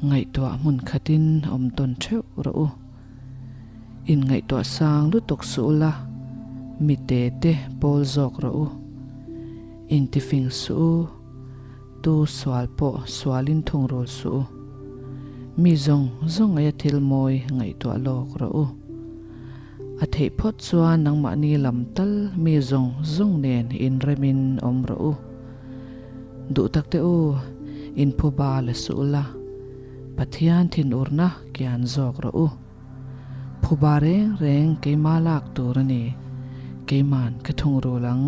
Ngaihtuah hmun khatin awm tawn ṭheuh rawh u. Inngaihtuah sang lutuk suh ula, mi te te pawl zawk rawh u. Intifing suh u, tu sual pawh sualin thungrul suh u. Mi zawng zawng aia thil mawi ngaihtuah lawk rawh u. A theih phawt chuan nangmahni lam tal mi zawng zawng nen inremin awm rawh u. Duh tak teh u, inphuba la suh ula, Pathian thinurna kian zawk rawh u. Phuba reng reng keima lak tur a ni, keiman ka thungrul ang,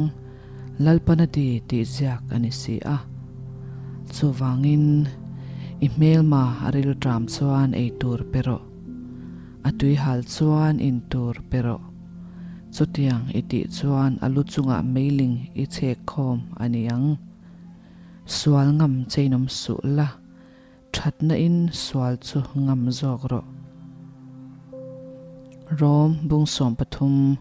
Lalpan a ti tih ziak a ni si a. Chuvangin, i hmelma a rilṭam chuan ei tur pe rawh. A tui hal chuan in tur pe rawh. Chutiang i tih chuan a lu chungah meiling i chhek khawm a ni ang. Sual ngam cheinawm suh la, thatna in sual chu ngam zawk rawh. Rom bung 13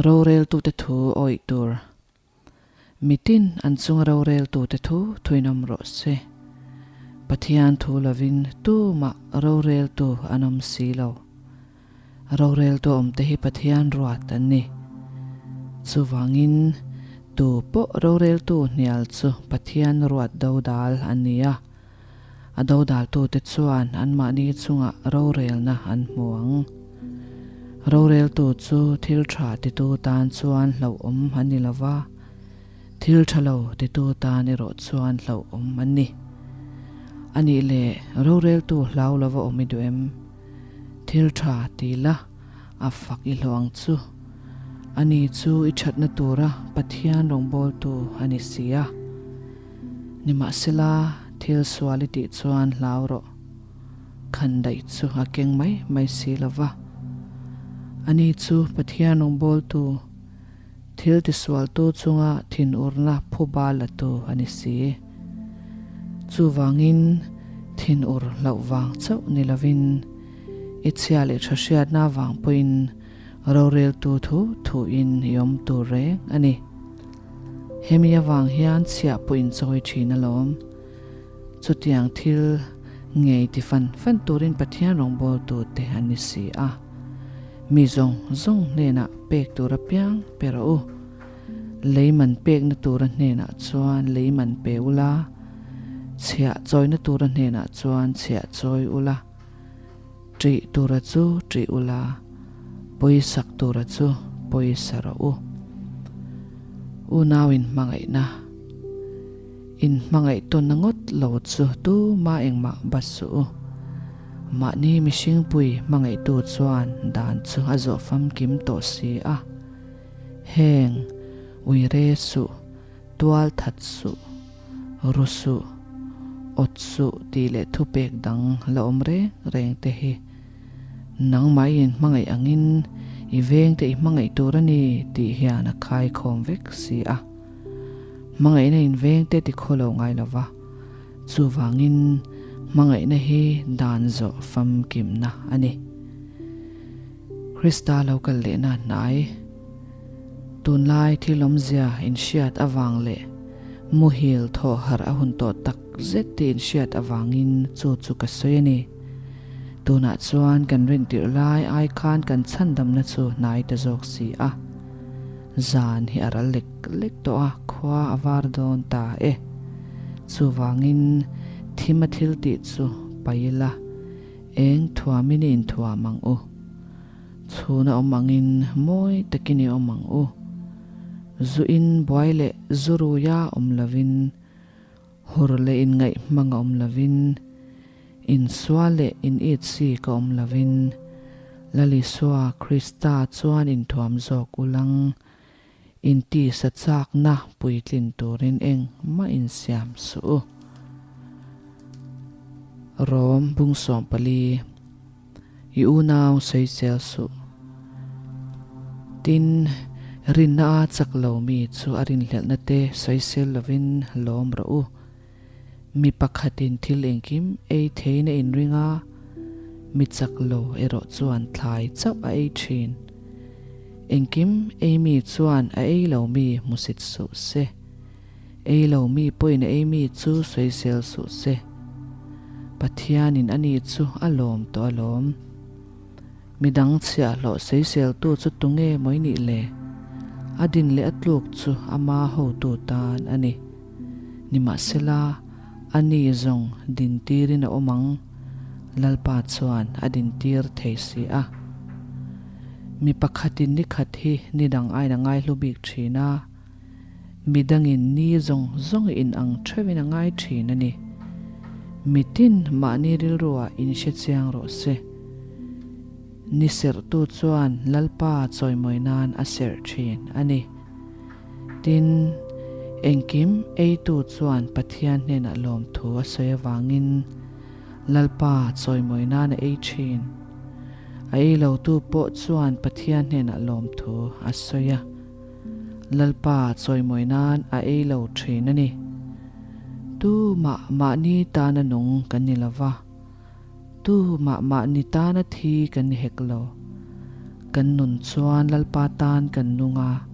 Roreltute thu awih tur. Mitin an chunga roreltute thu thuinawm rawh se. Pathian thu lovin tumah roreltu an awm si lo. Roreltu awmte hi Pathian ruat an ni. Chuvangin, tu pawh roreltu hnial chu Pathian ruat dodal an ni a. A dodaltute chuan anmahni chungah rorelna an hmu ang. Roreltu chu thil tha titu tan chuan hlauhawm an ni lo va, thil tha lo titu tan erawh chuan hlauhawm an ni. A nih leh, roreltu hlau lova awm i duh em? Thil tha ti la, a fak i hlawh ang chu. Ani chu i thatna tura Pathian rawngbawltu a ni si a. Nimahsela, thil sual i tih chuan hlau rawh. Khan daih chu a keng mai mai si lo va. Ani chu Pathian rawngbawltu, thil tisualtu chunga thinurna phuba latu a ni si. Chuvangin, Thinur hlauh vang chauh ni lovin i chhia leh tha hriatna vang pawhin roreltu thu thuin i awm tur reng a ni. Hemi avang hian chhiah pawh in chawi thin alawm. Chutiang thil ngei ti fan fan turin Pathian rawngbawltu te an ni si a. Mi zawng zawng hnenah pek tur apiang pe rawh u. Lei man pekna tura hnenah chuan lei man pe ula, chhiah chawina tura hnenah chuan chhiah chawi ula, ṭih tura chu ṭih ula, pawisak tura chu pawisa rawh u. Unau inhmangaihna, inhmangaih tawnna ngawt lo chu tuma engmah bat suh u. Mahni mihringpui hmangaihtu chuan dan chu a zawh famkim tawh si a. Heng, uire suh, tual that suh, ru suh, awt suh tih leh thupek dang la awm reng reng te hi nangmah i inhmangaih angin i veng te i hmangaih tur a ni tih hian a khaikhawm vek si a. Hmangaihna in veng te ti khaw lo ngai lo va, chuvangin hmangaihna hi dan zawh famkimna a ni. Krista lo kal lehna hnai. Tunlai thil awmzia inhriat avang leh muhil thawh harh a hun tawh tak zet tih inhriat avangin chu chu ka sawi a ni. Tunah chuan kan rintirh lai ai khan kan chhandamna chu hnai ta zawk si a. Zan hi a ral lek lek tawh a, khua a var dawn ta e. Chuvangin thima thil tih chu paih ila. Eng thuamin i inthuam ang u? Chhuna awm angin mawi takin i awm ang u. Zu in buai leh zu ruia awm lovin, hur leh inngaih hmanga awm lovin, insual leh in it si ka awm lovin, Lal Isua Krista chuan inthuam zawk u lang, intisa chakna puitlin turin engmah insiam suh u. Rom bung 14, I unau sawisel suh. Tin, rinna a chak lo mi chu a rinhlelhna te sawisel lovin lawm rawh u. Mi pakhatin thil engkim ei theiin a inring a, mi chak lo erawh chuan thlai chauh a ei thin. Engkim ei mi chuan a ei lo mi hmusit suh se. Ei lo mi pawhin a ei mi chu sawisel suh se. Pathianin ani chu a lawm tawh alawm. Midang chhiahhlawh sawiseltu chu tunge mawi nih le? A din leh a tluk chu ama hotu tan a ni. Nimahsela, a ni zawng dintirin a awm ang, Lalpa chuan a dintir thei si a. Mi pakhatin ni khat hi ni dang aiin a ngaihlu bik thin a. Midangin ni zawng zawng in ang theuhin a ngai thin a ni. Mitin mahni rilruah in hre chiang rawh se. Ni serhtu chuan Lalpa chawimawi nan a serh thin a ni. Tin, engkim eitu chuan Pathian hnenah lawmthu a sawi avangin Lalpa chawimawi nan a ei thin. A ei lotu pawh chuan Pathian hnenah lawmthu a sawi a. Lalpa chawimawi nan a ei lo thin a ni. Tu mah mahni tana nung kan ni lo va, tu mah mahni tana thi kan ni hek lo. Kan nun chuan Lalpa tan kan nung a,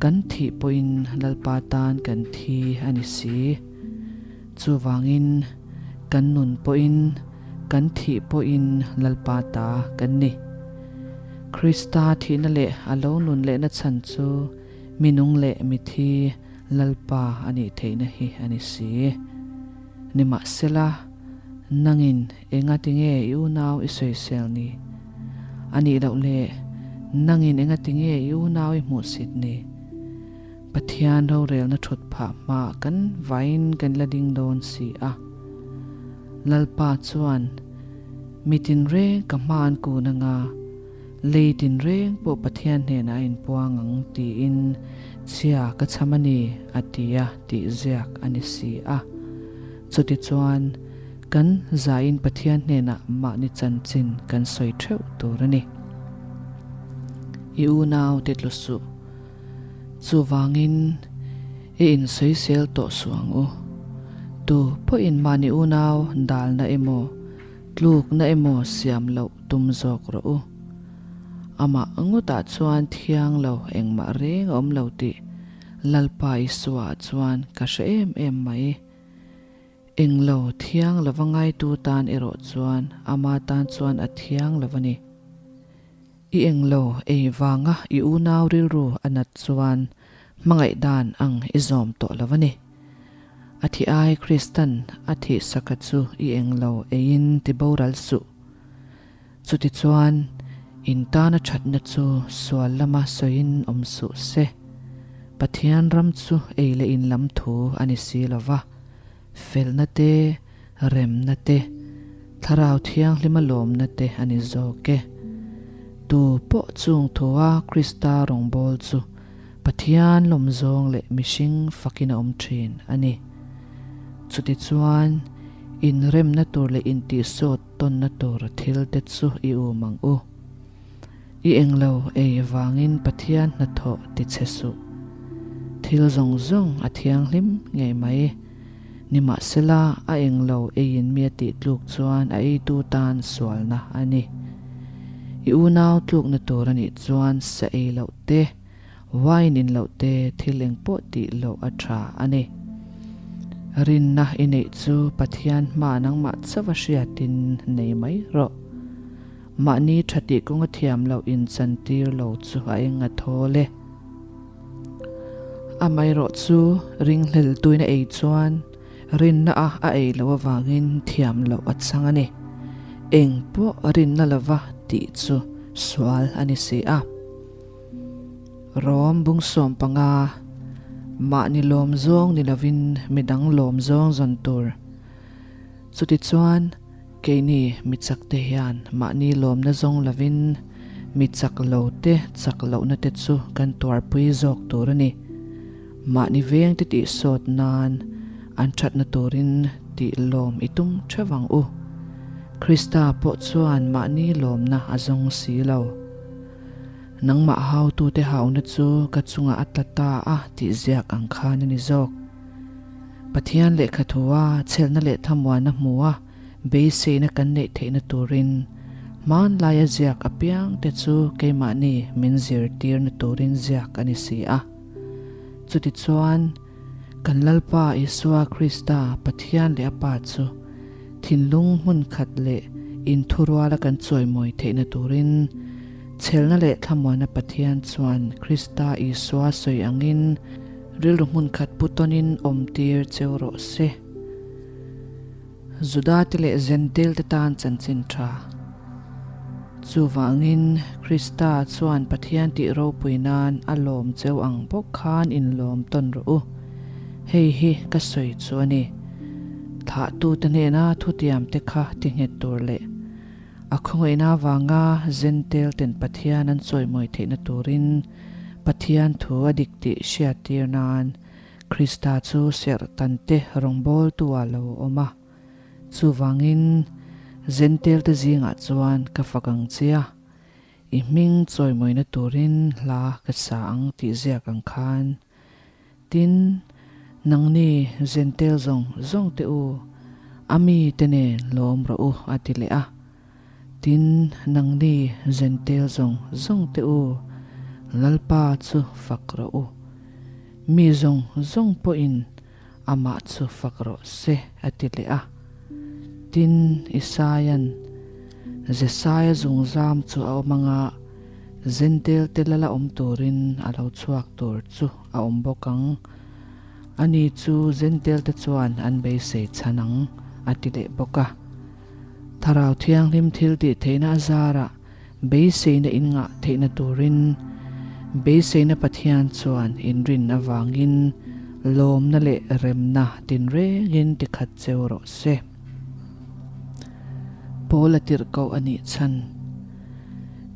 kan thih pawhin Lalpa tan kan thi a ni si. Chuvangin kan nun pawhin kan thih pawhin Lalpa ta kan ni. Krista thihna leh a lo nun lehna chhan chu mi nung leh mi thi Lalpa a nih theihna hi a ni si. Nimahsela, nangin enga tinge i unau i sawisel ni? A nih loh le, nangin enga tinge i unau i hmuhsit ni? Pathian rorelna thut phah hmaah kan vain kan la ding dawn si a. Lalpa chuan, Mi tinreng ka hma an kun anga, lei tinreng pawh Pathian hnenah a inpuang ang tiin chhia ka chham a ni, a ti a tih ziak a ni si a. Chutichuan, kan zain Pathian hnenah mahni chanchin kan sawi theuh tur a ni. I unau te tlu suh. Chuvangin, i insawisel tawh suh ang u. Tu pawhin mahni unau dalna emaw, tlukna emaw siam loh tum zawk rawh u. Amah ngawtah chuan thiang lo engmah reng a awm lo tih Lalpa Isua-ah chuan ka hre em em mai. Englo thiang lova ngaitu tan erawh chuan ama tan chuan a thiang lo a ni. I englo ei vanga i unau rilru a nat chuan hmangaih dan ang i zawm tawh lo a ni. A thi ai Kristan a thihsaka chu i englo eiin ti boral suh. Chutichuan, in tana thatna chu sual lama sawiin awm suh se. Pathian ram chu ei leh in lam thu a ni si lo va, felna te, remna te, Thlarau Thianghlima lawmna te a ni zawk e. Tu pawh chung thua Krista rawngbâwl chu Pathian lawmzawng leh mihring fakin a awm ṭhin a ni. Chutichuan, inremna tur leh intihsawt tawnna tur thil te chu i um ang u. I englo ei vangin Pathian hnathawh ti che suh. Thil zawng zawng a thianghlim ngei mai. Nimahsela, a englo eiin mi a tih tluk chuan a eitu tan sualna a ni. I unau tlukna tur a nih chuan sa ei loh te, Wine in loh te thil eng pawh tih loh a tha a ni. Rinna i neih chu Pathian hma nangmah chauh a hriatin nei mai rawh. Mahni tha tih kawnga thiam loh inchantir lo chu a eng a thawl e. Amaherawh chu ringhlel tuin a ei chuan rinna a a ei loh avangin thiam loh a chang a ni. Eng pawh rinna lova tih chu sual a ni si a. Rom bung 15, Mahni lawm zawng ni lovin midang lawm zawng zawn tur. Chutichuan, keini mi chakte hian mahni lawmna zawng lovin mi chak lo te chak lohna te chu kan tuarpui zawk tur a ni. Mahni vengte tih sawt nan an thatna turin tih lawm i tum theuh ang u. Krista pawh chuan mahni lawmna a zawng si lo. Nangmah hautute hauna chu ka chungah a tla ta a tih ziak ang khan a ni zawk. Pathian lehkha thua chhelna leh thamuana hmua beiseina kan neih theihna turin hmanlaia ziak apiangte chu keimahni min zirtirna turin ziak a ni si a. Chutichuan, kan Lalpa Isua Krista Pathian leh a Pa chu thinlung hmun khat leh inthuruala kan chawimawi theihna turin chhelna leh thlamuana Pathian chuan Krista Isua sawi angin rilru hmun khat pu tawnin awmtir cheu rawh se. Judate leh Jentail-te tan chanchin tha. Chuvangin, Krista chuan Pathian tih ropui nan a lawm cheu ang bawk khan inlawm tawn rawh u. Hei hi ka sawi chu a ni. Thlahtute hnena thutiamte kha ti nghet tur leh a khawngaihna avanga Jentail-ten Pathian an chawimawi theihna turin Pathian thu a dik tih hriattir nan Krista chu serhtante rawngbawltu ah lo awm a, chuvangin Jentail-te zingah chuan ka fak ang che a, i hming chawimawina turin hla ka sa ang tih ziak ang khan. Tin, nangni Jentail zawng zawng te u, a mite nen lawm rawh u a ti leh a. Tin, nangni Jentail zawng zawng te u, Lalpa chu fak rawh u. Mi zawng zawng pawhin amah chu fak rawh se, a ti leh a. Tin, Isaia'n Jesaia zungzam chu a awm anga Jentail te lala awm turin a lo chhuak tur chu a awm bawk ang. Ani chu Jentail te chuan an beisei chhan ang, a ti leh bawk a. Thlarau Thianghlim thil tih theihna a zarah beiseina in ngah theihna turin beiseina Pathian chuan inrin avangin lawmna leh remna tinrengin tikhat cheu rawh se. Paul a tirh koh a nih chhan.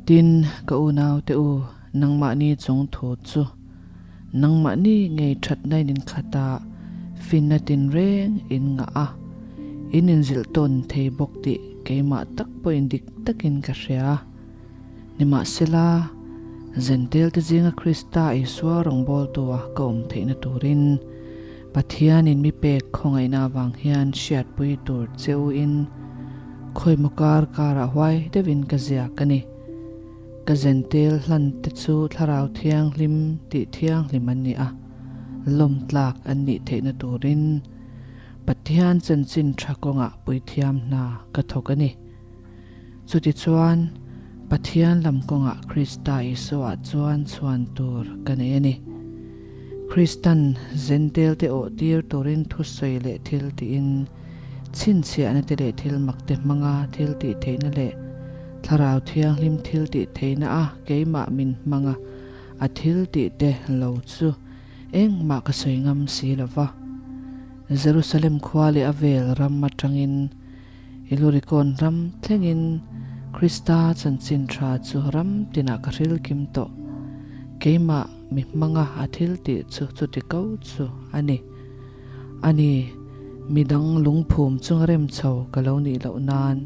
Tin, ka unaute u, nangmahni chung thu chu Nangmahni ngei thatna in inkhat a, finna tinreng in ngah a, in inzilh tawn thei bawk tih keimah tak pawhin dik takin ka hria. Nimahsela, Zentelte zinga Krista Isua rawngbawltua ka awm theihna turin. Pathianin mi pek khawngaihna avang hian hriatpui tur che u in khawimaw kar karah huai deuhin ka ziak a ni. Ka zentel hlan te chu Thlarau Thianghlim tih thianghlim an ni a, lawm tlak an nih theihna turin Pathian chanchin tha kawngah puithiam hna ka thawk a ni. Chutichuan, Pathian lam kawngah Krista Isuaah chuan chhuan tur ka nei a ni. Kristan Zentelte awh tir turin thusawi leh thil tiin, chhinchhiahna te leh thil mak te hmanga thil tih theihna leh Thlarau Thianghlim thil tih theihna a keimah min hmanga a thil tih te lo chu engmah ka sawi ngam si lo va. Jerusalem khua leh a vel ram atangin Ilurikawn ram thlengin Krista chanchin tha chu ram tinah ka hril kim tawh. Keimah mi hmanga a thil tih chu chuti ko chu a ni. A ni, midang lungphum chunga rem chho ka lo nih loh nan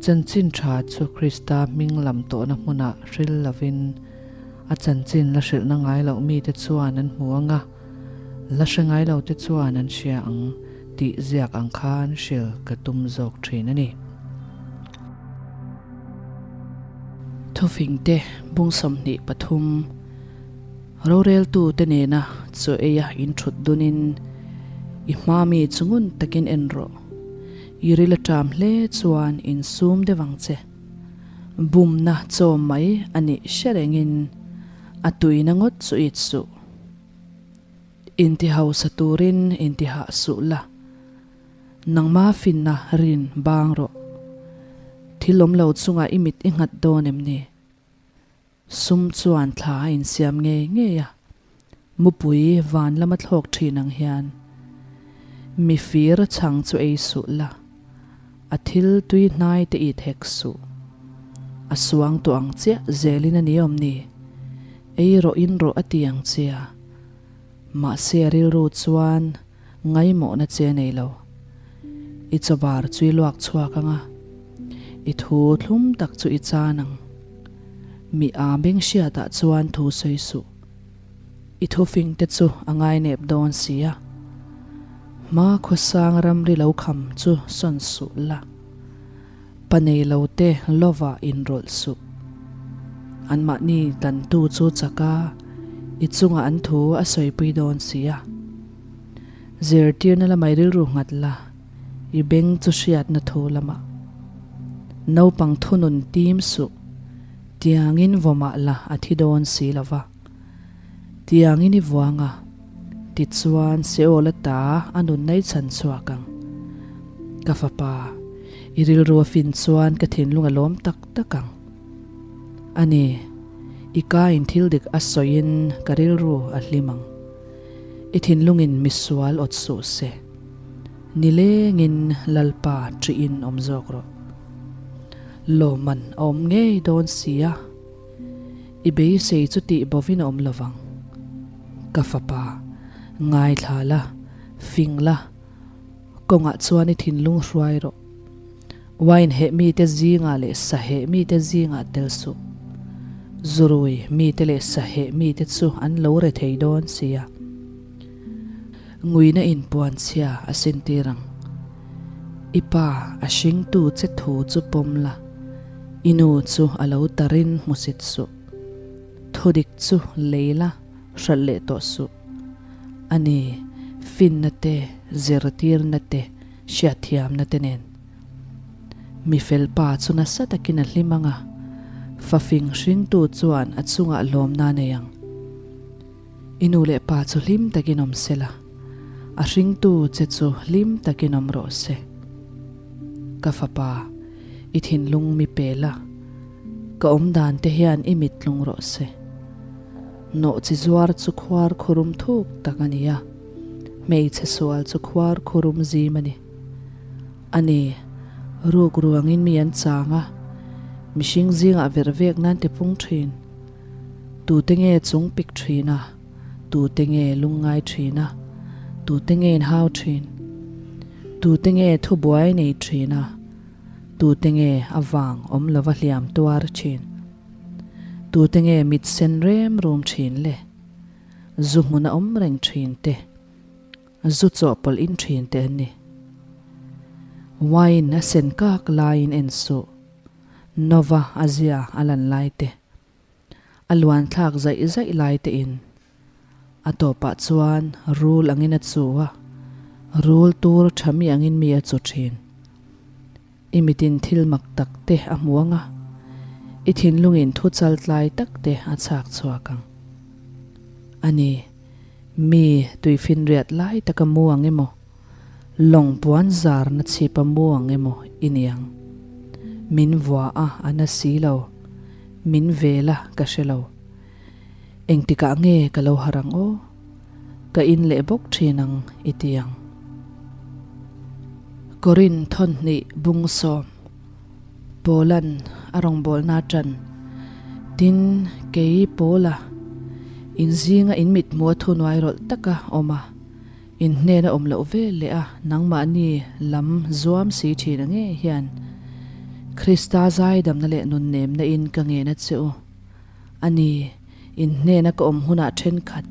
chanchin tha chu Krista hming lam tawhna hmunah hril lovin a chanchin la hrilhna ngai loh mite chuan an hmu ang a, La hre ngai lo te chuan an hria ang tih ziak ang khan hril ka tum zawk thin a ni. Thufingte bung 23 Roreltu te nena chaw eia in thut dunin i hma mi chu ngun takin en rawh. I ril a ṭam hle chuan in sum deuh ang che. Bumna chaw mai a nih hre rengin a tuina ngawt chu it suh. Inti hausa turin inti hah suh la, nangma finna rin bang rawh. Thil awm lo chungah i mit i nghat dawn em ni? Sum chuan thla a insiam ngei ngei a, mupui van lama thlawk thin ang hian. Mi fir chhang chu ei suh la, a thil tui hnai te it hek suh. A suang tawh ang chiah zelin a ni awm ni? Ei rawh in rawh a ti ang che a, mahse a rilru chuan ngaimawhna che a nei lo. I chawbar chu i luak chhuak ang a, i thu thlum tak chu i chan ang. Mi aa beng hriatah chuan thu sawi suh. I thufing te chu a ngainep dawn si a, hma khawsang ramri lo kham chu sawn suh la. Pa nei lo te lova inrawlh suh. Anmahni tantu chu chak a, i chungah an thu a sawipui dawn si a. Zirtirna lamah i rilru nghat la, i beng chu hriatna thu lamah. Naupang thunun tim suh, tiangin vawmah la a thi dawn si lo va. Tiangin i vuang a, tichuan Seol ata a nunna i chhan chhuak ang. Ka fapa, i rilru a fin chuan ka thinlung a lawm tak tak ang. A ni, i ka in thil dik a sawiin ka rilru a hlim ang. I thinlungin misual awt suh se. Nilengin Lalpa ṭihin awm zawk rawh. Lawmman a awm ngei dawn si a. I beisei chu tih bovin a awm lovang. Ka fapa, ngaithla la, fing la, kawngah chuan i thinlung hruai rawh. Wine heh mite zingah leh sa heh mite zingah tel suh. Zurui mite leh sa heh mite chu an lo re thei dawn sia. Nguina inpuan chhia a sintir ang. I pa a hringtu che thu chu pawm la, i nu chu a lo tarin hmusit suh. Thudik chu lei la, hralh leh tawh suh. A ni, finna te, zirtirna te, hriatthiamna te nen. Mi fel pa chu nasa takin a hlim ang a, fafing hringtu chuan a chungah lawmna a nei ang. I nu leh pa chu hlim takin awm se la, a hringtu che chu hlim takin awm rawh se. Ka fapa, i thinlung mi pe la, ka awm dan te hian i mit tlung rawh se. Nawh chi zuar chu khuar khurum thuk tak a ni a, hmeichhe sual chu khuar khurum zim a ni. A ni, ruk ruangin mi an chang a, mihring zingah verh vek nan ti pung thin. Tute nge chung pik thin a, tute nge lungngai thin a, tute nge inhau thin? Tute nge thubuai nei thin a, tute nge a vang awm lova hliam tuar thin? Tute nge mit sen rem rum thin le? Zu hmun a awm reng thin te. Zu chawhpawlh in thin te an ni. Wine a sen kak laiin en suh. Nova a zia a lan lai te, a luan thlak zaih zaih lai te in. A tawpah chuan rul angin a chu a, rul tur tha mi angin mi a chu thin. I mitin thil mak tak te a hmu ang a, i thinlungin thu chal tlai tak te a chhak chhuak ang. A ni, mi tuifinriat lai taka mu ang emaw, lawng puan zarna chhipa mu ang emaw i ni ang. Min vua a, a na si lo. Min vel a, ka hre lo. Engtikah nge ka lo harh ang aw? Ka in leh bawk thin ang i ti ang. Korin thawnhnih bung sawm Paula'n a rawngbawlna ṭan. Tin, kei Paula, in zinga in mithmuh a thunuai rawlh taka awm a, in hnena awm loh vel leh a nangmahni lam zuam si thin a ngei hian Krista zaidamna leh nunnemna in ka ngen a che u. A ni, in hnena ka awm hunah thenkhat,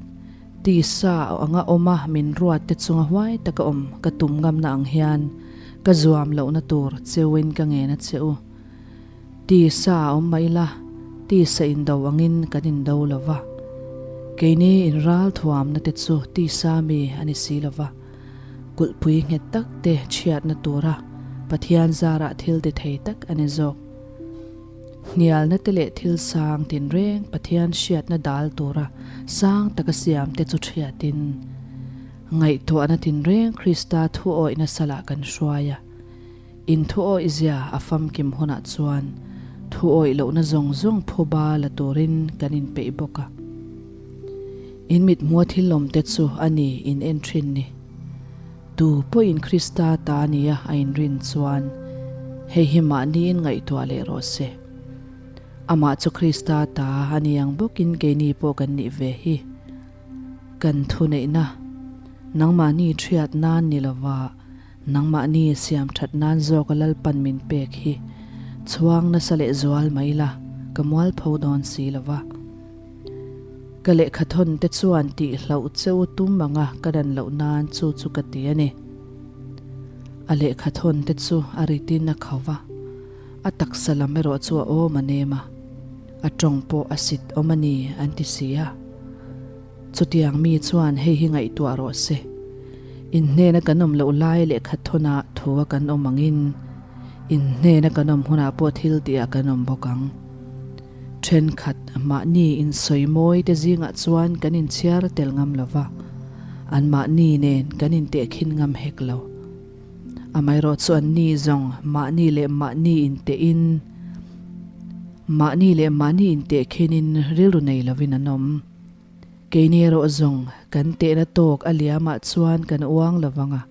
tisa anga awma min ruat te chunga huai taka awm ka tum ngamna ang hian ka zuam lohna tur cheuin ka ngen a che u. Tisa a awm mai la, tisa indo angin kan indo lo va. Keini inral thuamna te chu tisa mi a ni si lo va, kulhpui nghet tak te chhiatna tura Pathian zarah thil ti thei tak a ni zawk. Hnialna te leh thil sang tinreng Pathian hriatna dal tura sang taka siam te chu thiatin, ngaihtuahna tinreng Krista thuawihna salah kan hruai a. In thuawih zia a famkim hunah chuan thuawih lohna zawng zawng phuba la turin kan inpeih bawk a. In mithmua thil awmte chu a ni in en thin ni. Tu pawhin Krista ta nia a inrin chuan hei hi mahniin ngaihtuah leh rawh se. Amah chu Krista ta a ni ang bawkin keini pawh kan nih ve hi. Kan thuneihna, nangmahni thiat nan ni lova nangmahni siam that nan zawka Lalpan min pek hi chhuang nasa leh zual mai la ka mualpho dawn si lova. Ka lehkhathawn te chuan tih hlauh che u tum anga ka dan loh nan chu chu ka ti a ni. A lehkhathawn te chu a ritin a kho va, a taksa lam erawh chu a awm a nem a, a tawng pawh a sit awm a ni an ti si a. Chutiang mi chuan hei hi ngaihtuah rawh se, in hnena kan awm loh lai lehkhathawnah thu a kan awm angin in hnena kan awm hunah pawh thil tihah kan awm bawk ang. Thenkhat mahni insawimawi te zingah chuan kan inchhiar tel ngam lo va, anmahni nen kan intehkhin ngam hek lo. Amaherawh chu anni zawng mahni leh mahni intehin, mahni leh mahni intehkhinin rilru nei lovin an awm. Keini erawh zawng kan tehna tawk a liamah chuan kan uang lo vang a,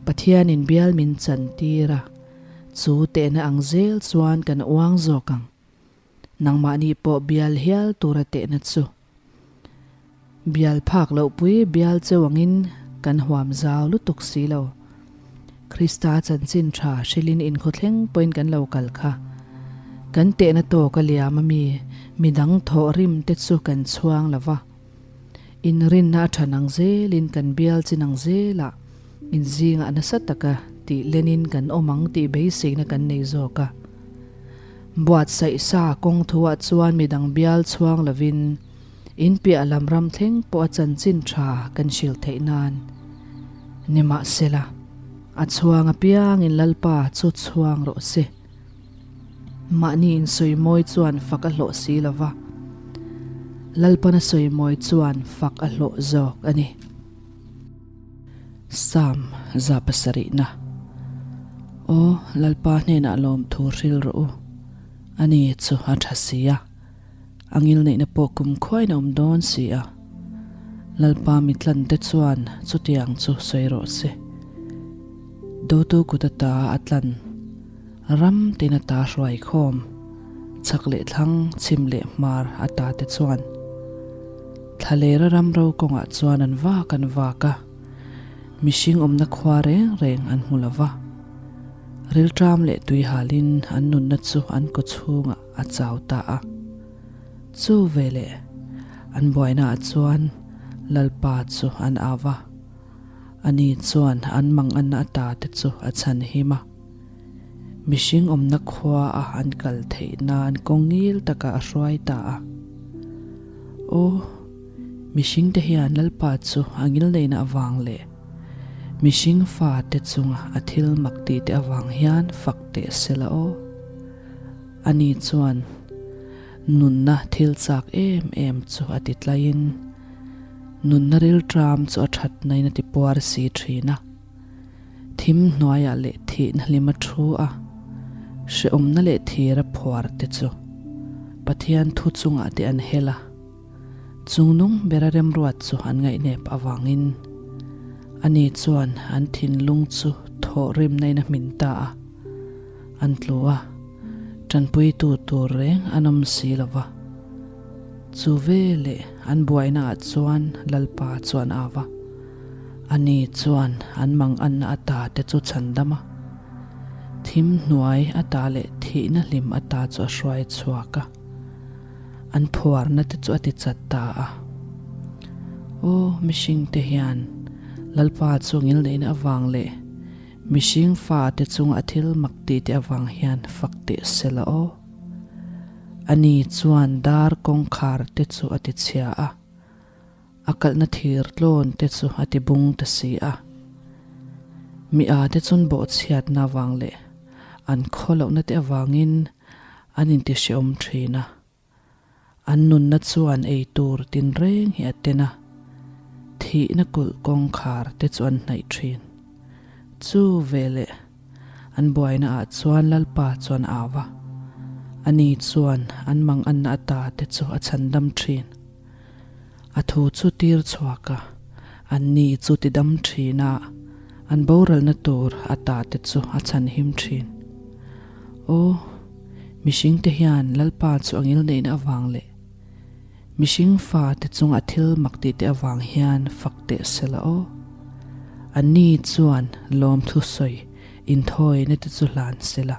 Pathianin bial min chantir a, Chu tehna ang zel chuan kan uang zawk ang. Nangmahni pawh bial hial tura tehna chu. Bial phak loh pui bial cheu angin kan huam zau lutuk si lo. Krista chanchin tha hrilhin inkhawthleng pawhin kan lo kal kha. Kan tehna tawk a liam a mi, midang thawh rim te chu kan chhuang lo va. Inrinna a tha nang zelin kan bial chi nang zelah inzingah nasa taka tih lenin kan awm ang tih beiseina kan nei zawk a. Buatsaih sa kawng thuah chuan midang bial chhuang lovin in piah lam ram thleng pawh a chanchin tha kan hrilh theih nan nimahsela a chhuang apiangin Lalpa chu chhuang rawh se. Mahni insawimawi chuan fak a hlawh si lo va, Lalpana sawimawi chuan fak a hlawh zawk a ni. Psalm 107na Aw Lalpa hnenah lawmthu hril rawh u, ani chu a tha si a. A ngilneihna pawh kum khuain a awm dawn si a, Lalpa mitlante chuan chutiang chu sawi rawh se. Dotu kut ata a tlan, ram tin ata hruai khawm, chhak leh thlang, chhim leh hmar ata te chuan thlalera ram ro kawngah chuan an vak an vak a, mihring awmna khua reng reng an hmu lo va. Rilṭam leh tuihalin an nunna chu an kawchhungah A chau ta a. Chu veleh an buainaah chuan Lalpa chu an au va. Ani chuan an manganna ata te chu a chhan him a. Mihring awmna khua a an kal theih nan kawng ngil takah a hruai ta a. Aw, mihring te hian Lalpa chu a ngilneihna avang leh mihring fa te chunga a thil mak tih te avang hian fak teh se la aw. Ani chuan nunna thil chak em em chu a ti tlaiin nunna rilṭam chu a ṭhatnain a ti puar si ṭhin a. Thim hnuaiah leh thihna hlim a thu a, hrehawmna leh thira phuar te chu Pathian thu chungah te an hel a, chungnung bera remruat chu an ngaihnep avangin ani chuan an thinlung chu thawhrimnain a hmin ta a, an tlu a, tanpuitu tur reng an awm si lo va. Chu veleh an buainaah chuan Lalpa chuan a va. Ani chuan an manganna ata te chu chhandam a, thim hnuai ata leh thihna hlim ata chu a hruai chhuak a, an phuarna te chu a ti chat ta a. Aw, mihringte hian Lalpa chu ngilneihna avang leh mihring fate chunga a thil mak tih te avang hian fak teh se la aw. Ani chuan dar kawngkhar te chu a ti chhia a. A kalhna thir tlawn te chu a ti bung ta si a. Mi a te chun bawhchhiatna avang leh an khaw lohna te avangin an inti hrehawm thin a. An nunna chuan ei tur tinreng hi a ten a, thihna kulh kawngkhar te chu an hnaih thin. Chu veleh an buaina ah chuan Lalpa chuan a au a, ani chuan an manganna ata te chu a chhandam thin. A thu chu tir chhuak a, anni chu ti dam thin a, an boralna tur a ta te chu a chhan him thin. Aw, mihring te hian Lalpa chu a ngilneihna avang leh mihring fa te chunga a thil mak tih te avang hian fak teh se la aw. Anni chuan lawmthu sawi inthawina te chu hlan se la.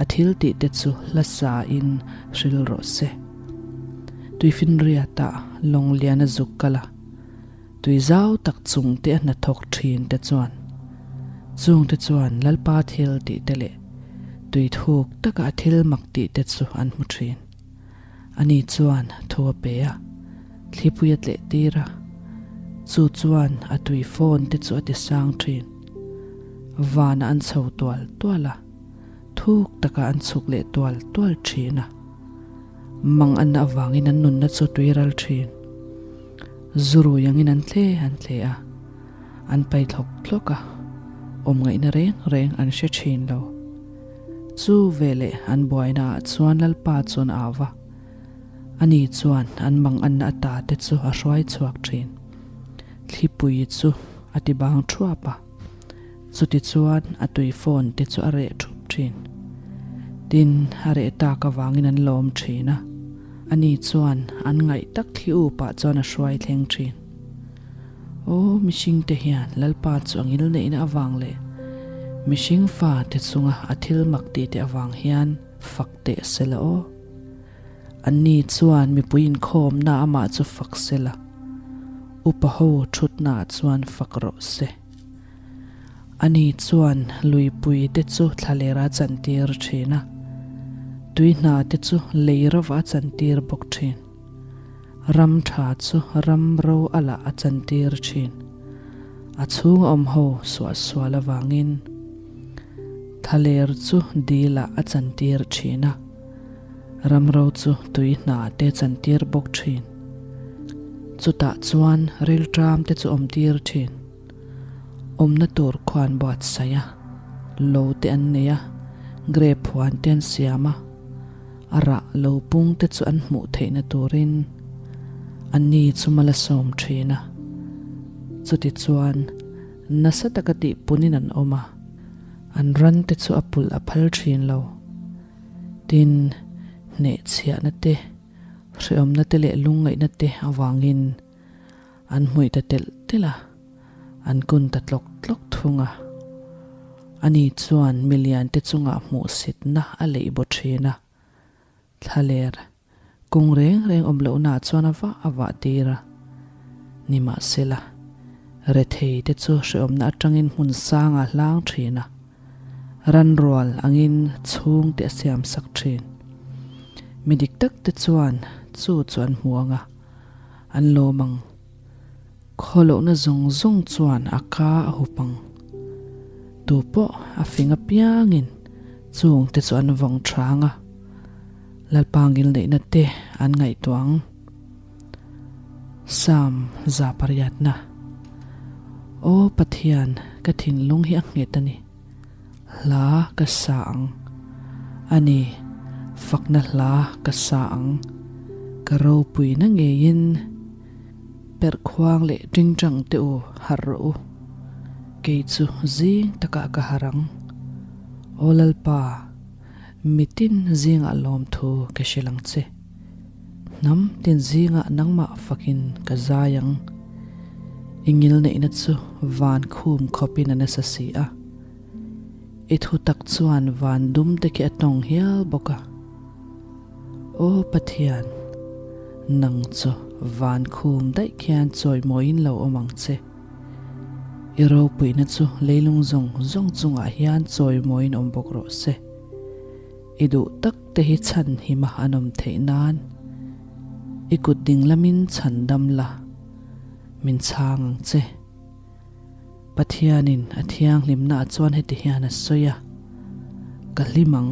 A thil tih te chu hla sa in hril rawh se. Tuifinriat ah lawng lian a zuk kal a, tui zau tak chung te a hnathawk thin te chuan chung te chuan Lalpa thil tih te leh tui thuk taka a thil mak tih te chu an hmu thin. Ani chuan thu a pe a, thlipui a tleh tir a, chu chuan a tui phone te chu a ti sang thin. Vanah an chho tual tual a, thuk takah an chhuk leh tual tual thin a. Mang anna avangin an nunna chu tui ral thin. Zurui angin an tle an tle a, an pai thlawk thlawk a, awm ngaihna reng reng an hre thin lo. Chu veleh an buaina ah chuan Lalpa chuan a au va, ani chuan an mang anna ata te chu a hruai chhuak thin. Thlipui chu a ti bang thuap a, chutichuan a tui phone te chu a reh thup thin. Tin, a reh tak avangin an lawm thin a, ani chuan an ngaih tak thli upah chuan a hruai thleng thin. Aw, mihringte hian Lalpa chu a ngilneihna avang leh mihring fate chunga a thil mak tihte avang hian fak teh se la aw. Anni chuan mipui inkhawmna amah chu fak se la, upa ho thutnaah chuan fak rawh se. Ani chuan luipui te chu thlalera chantir thin a, tui hna te chu lei rovah a chantir bawk thin. Ram tha chu ram ro a lah a chantir thin. A chhunga awm ho suahsual avangin thlaler chu dilah a chantir thin a. Ramro chu tui hna te chantir bawk thin. Chutah chuan rilṭam te chu awmtir thin. Awmna tur khuan buatsaih a, lo te an nei a, grape huan te an siam a, a rah lo pung te chu an hmuh theihna turin anni chu mal a sawm thin a. Chutichuan nasa taka tihpunin an awm a, an ran te chu a pulh a phal thin lo. Tin, hnehchhiahna te, hrehawmna te leh lungngaihna te avangin an hmuih ta telh telh a, an kun ta tlawk tlawk thung a. Ani chuan milian te chungah hmuhsitna a leih baw thin a, thlaler Kawng reng reng awm lohnaah chuan a vah a vah tir a. Nimahsela, Rethei te chu hrehawmna atangin hmun sangah a hlang thin a, ranrual angin chhungte a siamsak thin. Mi dik tak te chuan chu chu an hmu ang a, an lawm ang. Khawlohna zawng zawng chuan a ka a hup ang. Tu pawh a fing apiangin chungte chu an vawng thang a, Lalpa ngilneihna te an ngaihtuah ang. Psalm 108na. Aw Pathian, ka thinlung hi a nghet a ni. Hla ka sa ang. A ni, fakna hla ka sa ang. Ka ropuina ngeiin perhkhuang leh tingtang te u harh rawh u. Kei chu zing takah ka harh ang. Aw Lalpa, mitin zingah lawmthu ka hrilh ang che. Hnam tin zingah nangmah fakin ka zai ang. I ngilneihna chu van khum khawpin a nasa si a. I thu tak chuan van dum te khi a tawng hial bawk a. Aw Pathian, nang chu van khum daih khian chawimawiin lo awm ang che. I ropuina chu leilung zawng zawng chungah hian chawimawiin awm bawk rawh se. I duh tak te hi chhan hima an awm theih nan i kut ding lamin chhan dam la, min chhang ang che. Pathianin a thianghlimna ah chuan heti hian a sawi a, Ka hlim ang,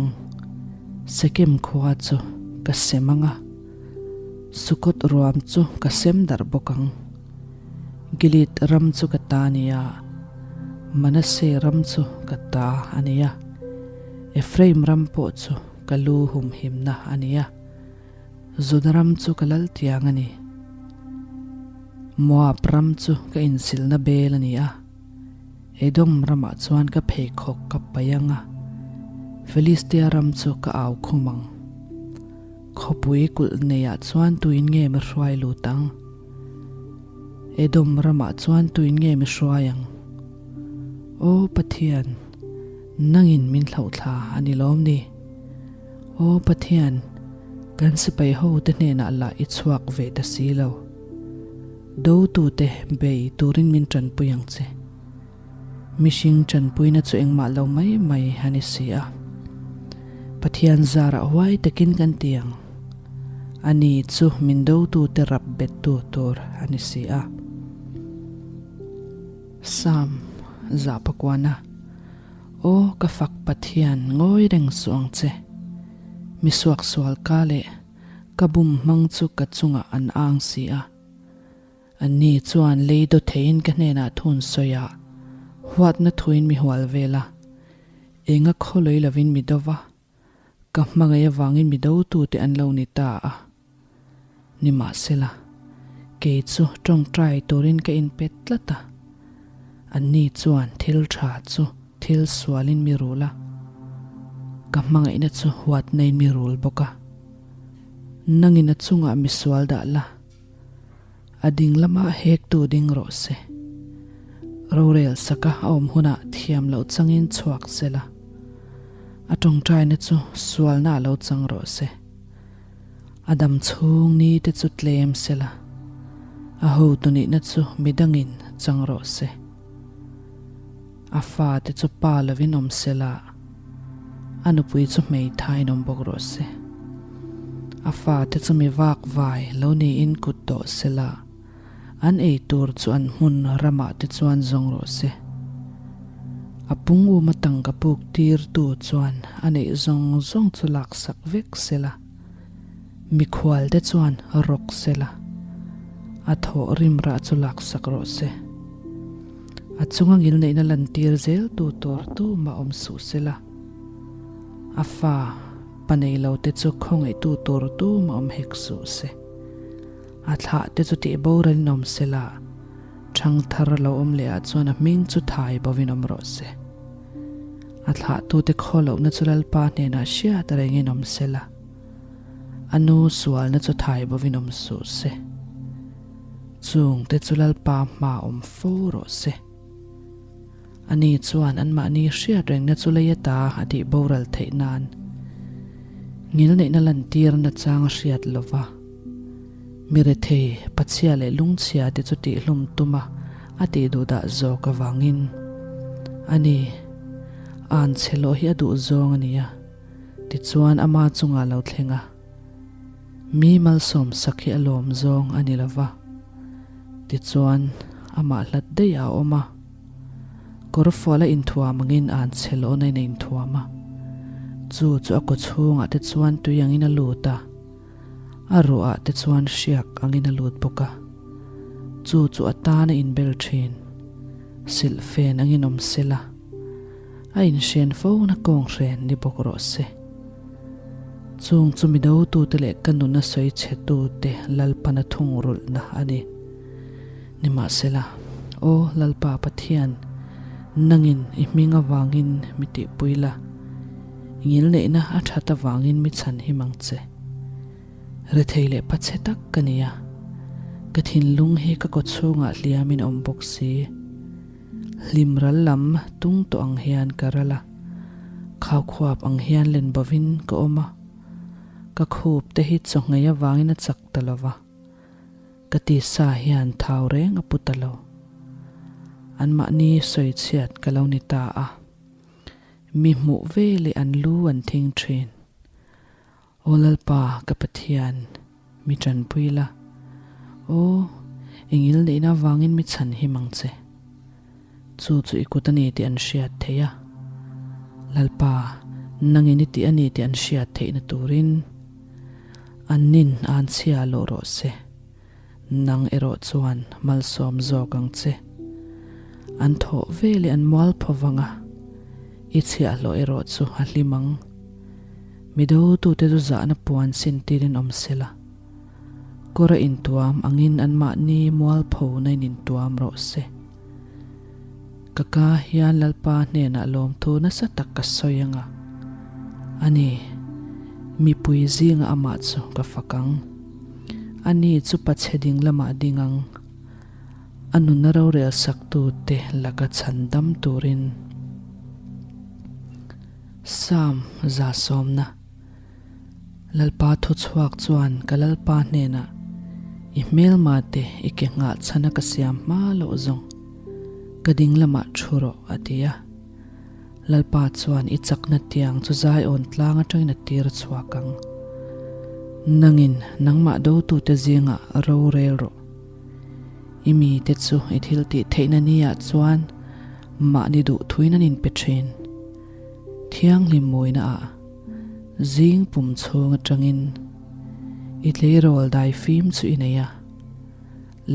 Sekem khua chu ka sem ang a, Sukot ruam chu ka sem darh bawk ang. Gilead ram chu ka ta a ni a, Manasseh ram chu ka ta a ni a. Ephraim ram pawh chu ka lu humhimna a ni a, Juda ram chu ka lal tiang a ni. Moab ram chu ka insilna bel a ni a, Edom ramah chuan ka pheikhawk ka paih ang a, Filistia ram chu ka au khum ang. Khawpui kulh neiah chuan tuin nge mi hruai lut ang? Edom ramah chuan tuin nge mi hruai ang? Aw Pathian! Nangin min hlauhthla a ni lawm ni? Aw Pathian, kan sipai hote hnenah lah i chhuak ve ta si lo. Dotute bei turin min tanpui ang che. Mihring tanpuina chu engmah lo mai mai a ni si a. Pathian zarah huai takin kan ti ang. Ani chu min dotute rap bettu tur a ni si a. Psalm 109 Aw ka fak Pathian ngawi reng suh ang che. Mi suaksual ka leh ka bum hmang chu ka chungah an ang si a. Anni chuan lei daw theiin ka hnenah thun sawi a, huatna thuin mi hual vel a, enga khawlui lovin mi do va, Ka hmangaih avangin mi dotute an lo ni ta a. Nimahsela, kei chu tawngtai turin ka inpet tlat a. Anni chuan thil tha chu thil sualin mi rul a, ka hmangaihna chu huatnain mi rul bawk a. Nangin a chungah mi sual dah la. A ding lamah hektu ding rawh se. Rorel saka a awm hunah thiam loh changin chhuak se la. A tawngtaina chu sualna a lo chang rawh se. A dam chhung ni te chu tlem se la. A hotu nihna chu midangin chang rawh se. A fate chu pa lovin awm se la, a nupui chu hmeithaiin awm bawk rawh se. A fate chu mi vak vai lo niin kut tawh se la, an ei tur chu an hmun ramah te chuan zawng rawh se. A pung uma tangka puk tirtu chuan a neih zawng zawng chu laksak vek se la. Mikhual te chuan rawk se la, a thawh rim rah chu laksak rawh se. A chunga ngilneihna lantir zel tu tur tumah awm suh se la, a fa pa nei lo te chu khawngaihtu tur tumah awm hek suh se. A thlah te chu tih boralin awm se la, ṭhang thar lo awm leh ah chuan a hming chu thai bovin awm rawh se. A thlahtute khaw lohna chu Lalpa hnenah hriat rengin awm se la. A nu sualna chu thai bovin awm suh se. Chungte chu Lalpa hma awm fo rawh se. Ani chuan anmahni hriat rengna chu lei ata a tih boral theih nan ngilneihna lantir nachang a hriat lova. Mi rethei, pachhia leh lungchhia te chu tihhlum tuma. a tih duh dah zawk avangin a ni. Anchhe lawh hi a duh zawng a ni a, tichuan ama chungah lo thleng a. Mi malsawm sak hi a lawm zawng a ni lo va, tichuan amah hlat daih ah a awm a. Kawrfual a inthuam angin anchhe lawhna in a inthuam a, chu chu a kaw chhungah te chuan tui angin a lut a. A ruah te chuan hriak angin a lut bawk a, chu chu a tan a inbel thin. Silhfen angin awm se la, a inhren fo na kawnghren ni bawk rawh se. Chung chu mi dotute leh ka nuna sawi chhetute Lalpana thungrulhna a ni. Nimahsela, Aw Lalpa Pathian, nangin i hming avangin mi tihpui la, i ngilneihna a that avangin mi chhan him ang che. Rethei leh pachhe tak ka ni a, ka thinlung hi ka kawchhungah hliamin a awm bawk si. Hlim ral lam tung tawh ang hian ka ral a, khaukhuap ang hian len bovin ka awm a, ka khup te hi chawhngei avangin a chak ta lo va. Ka tisa hian thau reng a pu ta lo. Anmahni sawi chhiat ka lo ni ta a. Mi hmuh ve leh an lu an thing thin. Aw Lalpa ka Pathian, mi tanpui la. Aw, engil neihna avangin mi chhan him ang che. Chu chu i kut a ni tih an hriat theih a. Lalpa, nangin i tih a ni tih an hriat theihna turin an nin an chhia lawh rawh se. Nang erawh chuan malsawm zawk ang che. An thawh ve leh an mual phaw vang a, i chhiahhlawh erawh chu a hlim ang. Mi dotute chu zahna puan sin tirin awm sela. Kawr a intuam angin anmahni mualpho na in intuam rawh se. Ka ka hian Lalpa hnenah lawmthu nasa tak ka sawi ang a, ani, mipui zingah amah chu ka fak ang. Ani chu pachhe ding lamah ding ang, a nunna rorel saktute laka chhandam turin. Psalm 100. Lalpa thuchhuak chuan ka Lalpa hnenah, I hmelma te i ke nghah chhana ka siam hma loh zawng, ka ding lamah thu rawh, a ti a. Lalpa chuan i chakna tiang chu Zion tlang atangin a tir chhuak ang. Nangin nangmah dotute zingah ro rel rawh. I mite chu i thil tih theihna niah chuan mahni duhthuin an inpe thin. Thianghlim mawina ah zing pum chhung atangin i tleirawl dai fim chu i nei a,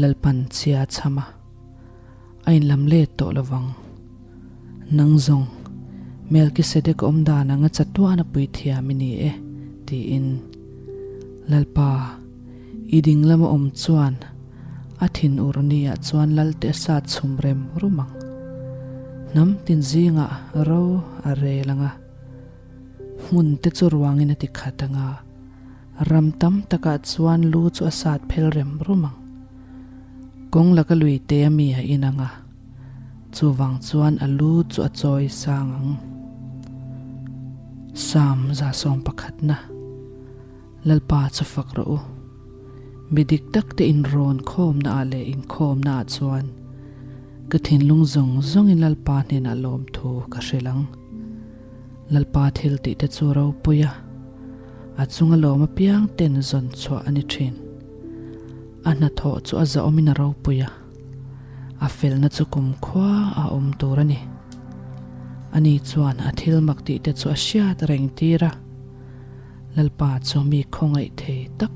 Lalpan chhia chham a, a inlam let tawh lovang. Nang zawng, Melkisedek awm dan anga chatuan a puithiam i ni e, tiin. Lalpa, i ding lama awm chuan A thinur niah chuan Lalte a sat chhum rem rum ang. Hnam tin zingah ro a rel ang a, hmun te chu ruangin a ti khat ang a, ram tam takah chuan lu chu a sat phel rem rum ang. Kawng laka lui te a mi a in ang a, chuvang chuan a lu chu a chawi sang ang. Psalm 111. Lalpa chu fak rawh u. Mi dik tak te inrawn khawmna ah leh inkhawmna ah chuan ka thinlung zawng zawngin Lalpa hnenah lawmthu ka hrilh ang. Lalpa thil tih te chu ropui a, a chunga lawm apiang ten zawn chhuah a ni thin. A hnathawh chu a zahawmin a ropui a, a felna chu kumkhua a awm tur a ni. Ani chuan a thil mak tih te chu a hriat reng tir a. Lalpa chu mi khawngaih thei tak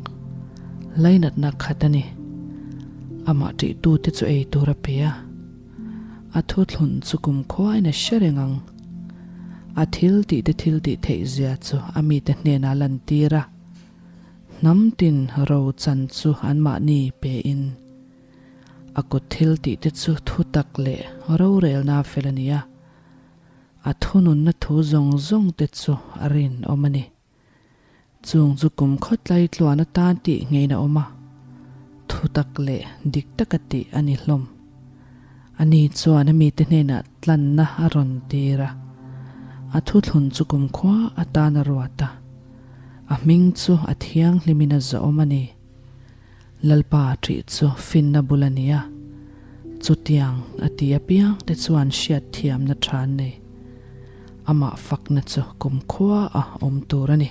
lainatna khat a ni. Amah ṭihtute chu ei tur a pe a, a thuthlun chu kumkhuain a hre reng ang. A thil tihte thil tih theih zia chu a mite hnenah a lantir a, hnam tin ro chan chu anmahni pein. A kut thil tihte chu thutak leh rorelna fel a ni a. A thununna thu zawng zawng te chu a rinawm a ni. Chung chu kum khawtlai tluan atan tih ngeiin a awm a, thutak leh dik taka tih a ni hlawm. Ani chuan a mite hnenah tlanna a rawn tir a, a thuthlun chu kumkhua atan a ruat a, a hming chu a thianghlimin a zawhawm a ni. Lalpa ṭih chu finna bul a ni a. Chutiang a ti apiang te chuan hriatthiamna tha an nei. Amah fakna chu kumkhua a awm tur a ni.